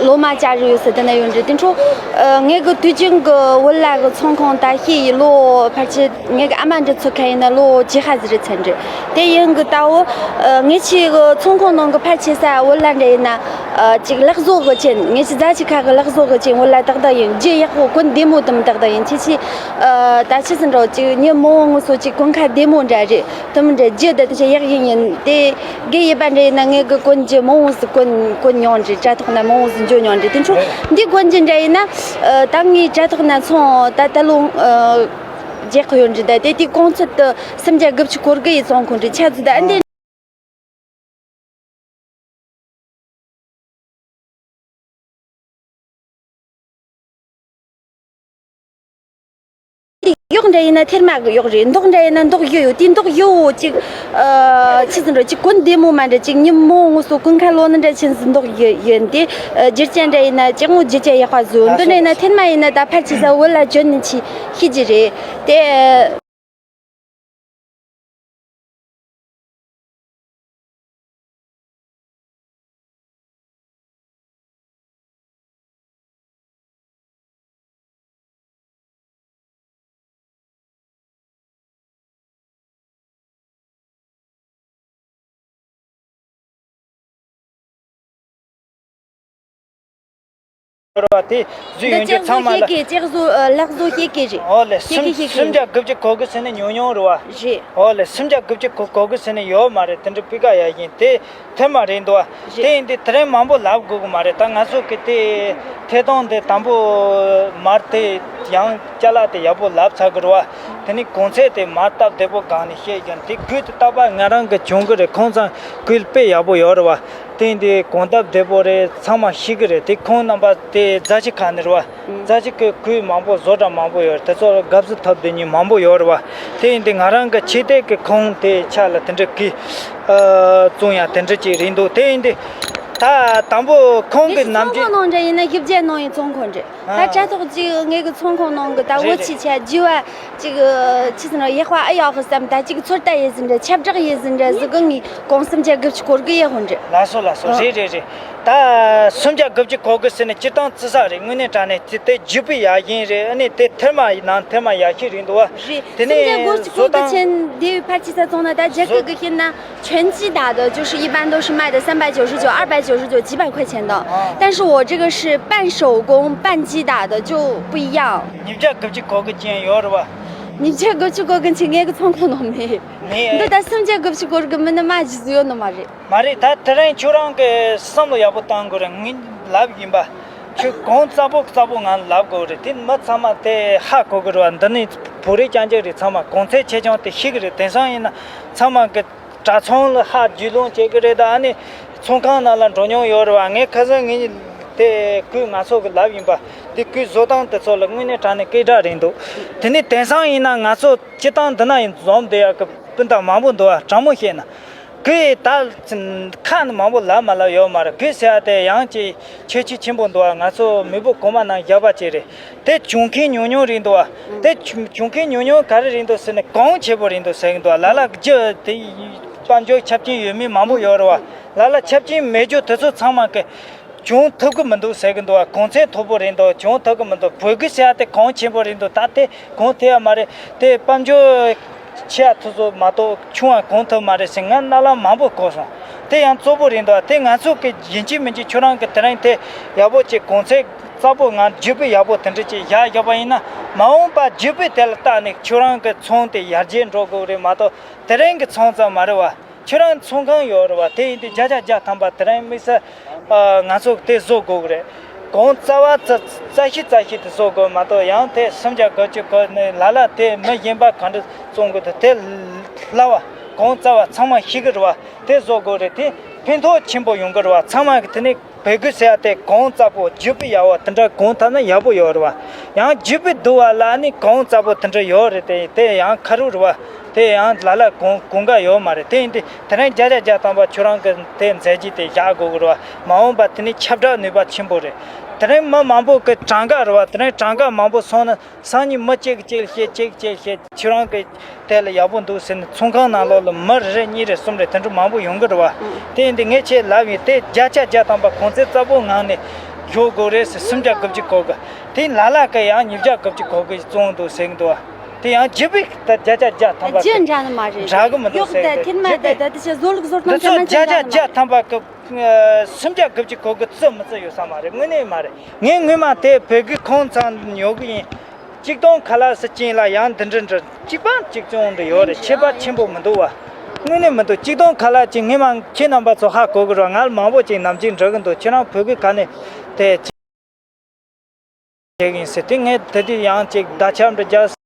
ལོ་མ་བཅུ་རེ་ཡོད་ཟེར་དེ་ན་ཡོད་འདྲ། དེ་འཕྲོ་ཨ། ངའི་གི་དུས་རྒྱུན་གི་བོད་ལྭ་གི་ཚོང་ཁང་ད་ཤི་ཡི་ལོ་ཕལ་ཆེར་ངའི་གི་ཨ་མ་འདྲ་ཚོ་ཁ་ཡིན་ན་ལོ་བཅུ་ཧ་ཟིག་རེད་ཚར་འདྲ། དེ་ཡིན་གི་ད་འོ་ཨ། ངེད་ཆི་གི་ཚོང་ཁང་ནང་གི་ཕལ་ཆེ་ས་བོད་ལྭ་འདྲ་ཡིན་ན། ཨ། ཅིག་ལག་བཟོ་གི་ཅན། ངེད་ཆི་རྫ་ཆུ་ཁ་གི་ལག་བཟོ་གི་ཅན་བོད་ལྭ་ཏག་ཏག་ཡིན། རྒྱུ་ཡག་པོ་གོན་བདེ་མོ་དུམ་ཏག་ཏག་ཡིན། ཁྱེད་ཆི་ཨ། ད་ཆི་ཟིན་འགྲོ་ཅིག་ཉི་མོ་ངོ་སོ་ཅིག་གོན་ཁ་བདེ་མོ་འདྲ་རེད། དུམ་འདྲ་རྒྱུ་ད་དེ་ཆ་ཡག་ཡིན་ཡིན། དེ་དགེ་ཡི་པ་འདྲ་ཡིན་ན་ངེད་གི་གོན་རྒྱུ་མོ་ངོ་སོ་གོན་གོན་མྱོང་འདྲ། དྲ་ཐོག་ན་མོ་ངོ་སོ་འཇོ་མྱོང་འདྲ། དེ་འཕྲོ་འདི་གོན་རྒྱུ་འདྲ་ཡིན་ན་ཨ། ད་ངའི་དྲ་ཐོག་ན་ཚོང་ད་ད་ལོ་ཨ། རྒྱག་གི་ཡོད་འདྲ། ད་དེ་དེ་གོང་ཚད་དུ་སུམ་བརྒྱ་དགུ་བཅུ་གོ་དགུ་ཡི་བཙོང་གོ་འདྲ་ཆ་ཚུད་ད་ཨ། འདི། གཡོག་འདྲ་ཡིན་ན་ཐེར་མ་གི་གཡོག་རེད། མདོག་འདྲ་ཡིན་ན་མདོག་བཞི་ཡོད། དེ་མདོག་བཞི་བོ་ཅིག་ཨ། ཆི་ཟིན་རོ་ཅིག་གོན་བདེ་མོ་མ་འདྲ། ཅིག་ཉིན་མོ་ངོ་སོ་གོན་ཁ་ལོ་ན་འདྲ་ཆེན་ཟིན་མདོག་བཞི་ཡོད། དེ་ཨ། རྒྱུ་ཆ་འདྲ་ཡིན་ན་ཅིག་ངོ་རྒྱུ་ཆ་ཡག་པ་བཟོ། འདི་འདྲ་ཡིན་ན་ཐེར་མ་ཡིན་ན་ད་ཕལ་ཆེ་ས་བོད་ལྭ་གྱོན་ནི་ཆི་ཤི་རྒྱུ་རེད་དེ། རེད་བ། དེ་བཟོས་ཡོང་རྒྱུ་ཚང་མ་ལ། ལྕགས་བཟོ་ཤེས་ཀྱི་ལྕགས་བཟོ་ཨ། ལག་བཟོ་ཤེས་ཀྱི་རེད། ཨོ་ལེ། ཤེས་ཀྱི་ཤེས་ཀྱི། སུམ་བརྒྱ་དགུ་བཅུ་གོ་དགུ་ཟེར་ནས་ཉུང་ཉུང་རེད་བ། རེད། ཨོ་ལེ། སུམ་བརྒྱ་དགུ་བཅུ་གོ་དགུ་ཟེར་ནས་ཡོད་མ་རེད། དེ་འདྲ་སྤུས་ཀ་ཡག་ཡིན་དེ། ཐེངས་མ་རེད་འདུག་བ། རེད། དེ་ཡིན་དུས་དེ་རིང་མང་པོ་ལབ་དགོས་ཀྱི་མ་རེད། ད་ང་ཚོ་གི་དེ་ཐད་གཏོང་དེ་དང་པོ་མར་དེ་ཡང་ཅ་ལག་དེ་ཡག་པོ་ལབ་ཚར་གི་རེད་བ། དེ་ནི་གོང་ཚད་དེ་མར་སྟབས་བདེ་པོ་སྒང་ནས་བཤད་ཀྱང་དེ་གོས་དེ་རྟག་པར་ང་རང་གི་གྱོན་གི་རེད། ཁོང་ཚང་གོས་དཔེ་ཡག་པོ་ཡོད་རེད་བ། དེ་ཡིན་དུས་གོན་སྟབས་བདེ་པོ་རེད། ཚང་མ་ཤེས་གི་རེད། དེ་ཁོང་རྣམ་པ་དེ་རྫ་ཆུ་ཁ་ནས་རེད་བ། རྫ་ཆུ་གི་གོས་མང་པོ་བཟོ་གྲྭ་མང་པོ་ཡོད་རེད། དེ་ཚོ་ལ་དགའ་བསུ་ཐོབ་བསྡད་མཁན་མང་པོ་ཡོད་རེད་བ། དེ་ཡིན་དུས་ང་རང་གི་ཆེ་གཏད་ཀྱི་ཁོང་དེ་ཆ་ལ་དེ་འདྲ་གི་ཨ། བཙོང་ཡ་དེ་འདྲ་ཅིག་རེད་འདུག་དེ་ཡིན་དུས་ད་དང་པོ་ཁོང་གི་ངེད་ཀྱི་ནམ་ཚོང་རྒྱུན་ཁང་ནང་འདྲ་ཡིན་ན་བཞི་བརྒྱ་ནང་ཡི་བཙོང་ཁོ་འདྲ། ད་ཨ། དྲ་ཐོག་ཅིག་ངེད་ཀྱི་ཚོང་ཁང་ནང་གི་ད་རེད་འོ་རེད། ཆི་ཆ་རྒྱུ་བ་ཅིག་ཆི་ཟེར་ན་ཡག་པ་ཨེ་ཡོད་གི་བསམ། ད་ཅིག་ཚོད་ལྟ་ཡེད་ཟིན་འདྲ། ཁྱབ་བསྒྲགས་ཡེད་ཟིན་འདྲ་ཟིག་གི་ངས་གོང་སུམ་བརྒྱ་དགུ་བཅུ་གོ་དགུ་ཡེད་ཧོ་འདྲ། ལགས་སོ་ལགས་སོ། ཨ། རེད་རེད་རེད། ད་སུམ་བརྒྱ་དགུ་བཅུ་གོ་དགུ་ཟེར་ནས་སྤྱིར་བཏང་བརྩི་ས་རེད། དངོས་གནས་དྲང་གནས་དེ་དེ་རྒྱུ་སྤུས་ཡག་ཡིན་རེད། ཨ་ནི་དེ་ཐེར་མ་ནང་ཐེར་མ་ཡག་ཤོས་རེད་འདུག་བ། རེད། དེ་ནས་སུམ་བརྒྱ་དགུ་བཅུ་གོ་དགུ་ཅན་དེ་ཕལ་ཆེར་ས་བཙོང་ན་ད་རྒྱ་སྐད་གི་བཤད་ན 全击打的，就是一般都是卖的三百九十九、二百九十九、几百块钱的。哦。但是我这个是半手工半击打的，就不一样。你们家搿只搞个尖腰是吧？你这个去搞个尖，俺个仓库都没。没。你到三家搿去搞个没那么急，有那么热。 མ་རེད། ད་དེ་རིང་ཁྱོད་རང་གི་བསམ་བློ་ཡག་པོ་བཏང་དགོས་རེད། ངས་ལབ་ཡིན་པ། ཁྱོད་གོང་གཙང་པོ་གཙང་པོ་ངང་ལབ་དགོས་རེད། དེ་མི་ཚང་མ་དེ་ཧ་གོ་གི་རེད་བ། འདི་ནི་བོད་རིགས་རྐྱང་རྐྱང་རེད། ཚང་མ་གོང་ཚད་ཆེ་ཆུང་དེ་ཤེས་གི་རེད། དེང་སང་ཡིན་ན་ཚང་མ་གི་དྲ་ཚོང་ལ་ཧ་རྒྱུས་ལོན་བྱེད་གི་རེད། ད་ཨ་ནི་ཚོང་ཁང་ནང་ལ་འགྲོ་མྱོང་ཡོད་རེད་བ། ངས་ཁ་སང་ངས་ དེ་ཁོས་ང་ཚོ་གི་ལབ་ཡིན་པ། དེ་ཁོས་བཟོ་སྟངས་དེ་ཚོ་ལ་དངོས་གནས་དྲང་གནས་སྐད་གྲགས་རེད་འདུག་དེ་ནས་དེང་སང་ཡིན་ན་ང་ཚོ་སྤྱི་བཏང་འདི་ན་ཡིན་འཛོམས་བསྡད་ཡག་གི་སྤུན་ཟླ་མང་པོ་འདུག་བ། དྲང་མོ་བཤད་ན། ཁོས་ད་ཁ་ནས་མང་པོ་ལབ་མ་ལབ་ཡོད་མ་རེད། ཁོས་ཟེར་ཡ་དེ་ཡང་ཅིག་ཁྱད་ཆོས་ཆེན་པོ་འདུག་བ། ང་ཚོ་མི་བུ་གོང་མ་ནང་བཞག་པ་ཅིག་རེད། དེ་བྱུང་མཁན་ཉུང་ཉུང་རེད་འདུག་བ། དེ་བྱུང་མཁན་ཉུང་ཉུང་ག་རེ་རེད་འདུག་ཟེར་ན་གོང་ཆེན་པོ་རེད་འདུག་ཟེར་གི་འདུག་བ། ལ་ལ་རྒྱུ་དེ་དཔལ་འབྱོར་ཆ་རྐྱེན་ཡོད་མེད་མང་པོ་ཡོད་རེད་བ། ལ་ལ་ཆ་རྐྱེན་མེད་རྒྱུ་དེ་ཚོ་ཚང་མ་གི་བྱུང་ཐུབ་གི་མི་འདུག་ཟེར་གི་འདུག་བ། གོང་ཚད་མཐོ་པོ་རེད་འདུག་བྱུང་ཐུབ་གི་མི་འདུག་བོད་གི་ཟེར་ཡ་དེ་གོང་ཆེན་པོ་རེད་འདུག་ད་དེ་གོང་ཐེབས་ཡ་མ་རེད། དེ་དཔལ་འབྱོར་ཆེ་ཡ་ཐུབ་ཚོད་མ་གཏོགས་ཆུང་བ་གོང་ཐུབ་མ་རེད་ཟེར་ང་རྣ་ལམ་མང་པོ་གོ་སོང་། དེ་ཡང་གཙོ་བོ་རེད་འདུག་དེ་ང་ཚོ་གི་ཡིན་གཅིག་མིན་གཅིག་ཁྱོད་རང་གི་དེ་རིང་དེ་ཡག་པོ་ཅིག་གོང་ཚད་རྩ་པོ་ང་རྒྱུ་སྤུས་ཡག་པོ་དེ་འདྲ་ཅིག་བཞག་བཞག་པ་ཡིན་ན། མ་འོངས་པ་རྒྱུ་སྤུས་དེ་ལ་བལྟས་ནས་ཁྱོད་རང་གི་ཚོང་དེ་ཡར་རྒྱས་འགྲོ་དགོས་རེད་མ་གཏོགས་དེ་རིང་གི་ཚོང་ཙམ་མ་རེད་བ། ཁྱོད་རང་ཚོང་ཁང་ཡོད་རེད་བ། དེ་ཡིན་དུས་བརྒྱ་ཆ་བརྒྱ་ཐམ་པ་དེ་རིང་དམིགས་བསལ་ཨ་ང་ཚོ་དེ་བཟོ་དགོས་ཀྱི་རེད། གོང་རྩ་བ་རྩ་རྩ་ཤི་རྩ་ཤི་དེ་བཟོ་དགོས་མ་གཏོགས་ཡང་དེ་སུམ་བརྒྱ་དགུ་བཅུ་གོ་ནས་ལ་ལ་དེ་མི་གཞན་པ་ག་འདྲ་བཙོང་དགོས་དེ་དེ་སླ་བ། གོང་རྩ་བ་ཚང་མ་ཤི་གི་རེད་བ། དེ་བཟོ་དགོས་རེད། དེ་ཕན་ཐོགས་ཆེན་པོ་ཡོང་གི་རེད་བ། ཚང་མ་གི་དེ་ནས་བོད་གི་ཟེར་ཡ་དེ་གོང་རྩ་པོ་རྒྱུ་སྤུས་ཡག་པོ་དེ་འདྲ་གོང་ཐུབ་ན་ཡག་པོ་ཡོད་རེད་བ། ཡང་རྒྱུ་སྤུས་སྡུག་བ་ལ་ནི་གོང་རྩ་པོ་དེ་འདྲ་ཡོད་རེད། དེ་དེ་ཡང་ཁ་རུ་རེད་བ། དེ་ཡང་ལ་ལ་གོང་གོང་ཀ་ཡོད་མ་རེད། དེ་ཡིན་དུས་དེ་རིང་བརྒྱ་ཆ་བརྒྱ་ཐམ་པ་ཁྱོད་རང་གི་དེ་མཛད་རྗེས་དེ་བཞག་དགོས་གི་རེད་བ། མ་འོངས་པ་དེ་ནི་ཁྱབ་བསྒྲགས་ནུས་པ་ཆེན་པོ་རེད། དེ་རིང་མི་མང་པོ་གི་གྲངས་ཀ་རེད་བ། དེ་རིང་གྲངས་ཀ་མང་པོ་སོང་ན། སང་ཉིན་མི་གཅིག་གིས་གཅིག་ལ་བཤད། གཅིག་གིས་གཅིག་ལ་བཤད། ཁྱོད་རང་གི་དེ་ལ་ཡག་པོ་འདུག་ཟེར་ནས་ཚོང་ཁང་ནང་ལོགས་ལ་མི་རེ་རེ་གཉིས་རེ་གསུམ་རེ་དེ་འདྲ་མང་པོ་ཡོང་གི་རེད་བ། དེ་ཡིན་དུས་ངས་ཁྱེད་ལབ་ཡིན། དེ་བརྒྱ་ཆ་བརྒྱ་ཐམ་པ་གོང་ཚད་རྩ་པོ་ངང་ནས་ཡོད་དགོས་རེད་ཟེར། སུམ་བརྒྱ་དགུ་བཅུ་གོ་གི། དེ་ལ་ལ་གི་ཡང་ཉིས་བརྒྱ་དགུ་བཅུ་གོ་གི་བཙོང་འདུག་ཟེར་གི་འདུག་བ། དེ་ཡང་རྒྱུ་སྤུས་ད་བརྒྱ་ཆ་བརྒྱ་ཐམ་པ་རྒྱུ་འདྲ་ནི་མ་རེད། འདྲ་གི་མི་འདུག་ཡོག་ཟེར་དེ་གི་ཐེར་མ་རྒྱུ་དེ་སྤུས་ད་དེ་ཆ་བཟོ་ལུགས་བཟོ་འདི་སྟངས་ཚོ་དེ་མ་བརྒྱ་ཆ་བརྒྱ་ཐམ་པ་གི་སུམ་བརྒྱ་དགུ་བཅུ་གོ་གི་བཙོང་མི་བཙོང་ཡོད་ས་མ་རེད། དངོས་གནས་མ་རེད། ངས་སྔོན་མ་དེ་བོད་གི་ཁང་ཚང་ཉོ་གི་ཡིན། གཅིག་སྟོང་ཁ་ལག་ཟེར་ཅན་ལ་ཡང་འདི་འདྲ་འདྲ་གཅིག་པ་གཅིག་བཙོང་འདྲ་ཡོད་རེད། ཁྱད་པར་ཆེན་པོ་མི་འདུག་བ། དངོས་གནས་མི་འདུག་གཅིག་སྟོང་ཁ་ལག་ཅིག་ངས་མ་ཁྱེད་རྣམ་པ་ཚོ་ཧ་གོ་གི་རེད། ང་མང་པོ་ཅིག་ནམ་རྒྱུན་འགྲོ་གི་འདུག་ཁྱེད་རང་བོད་གི་ག་ནས་དེ་བྱེད་ཀྱི་ཡིན་ཟེར་དུས་ངས་དེ་དུས་ཡང་ཅིག་བརྡ་ཁྱབ་འདྲ་རྒྱག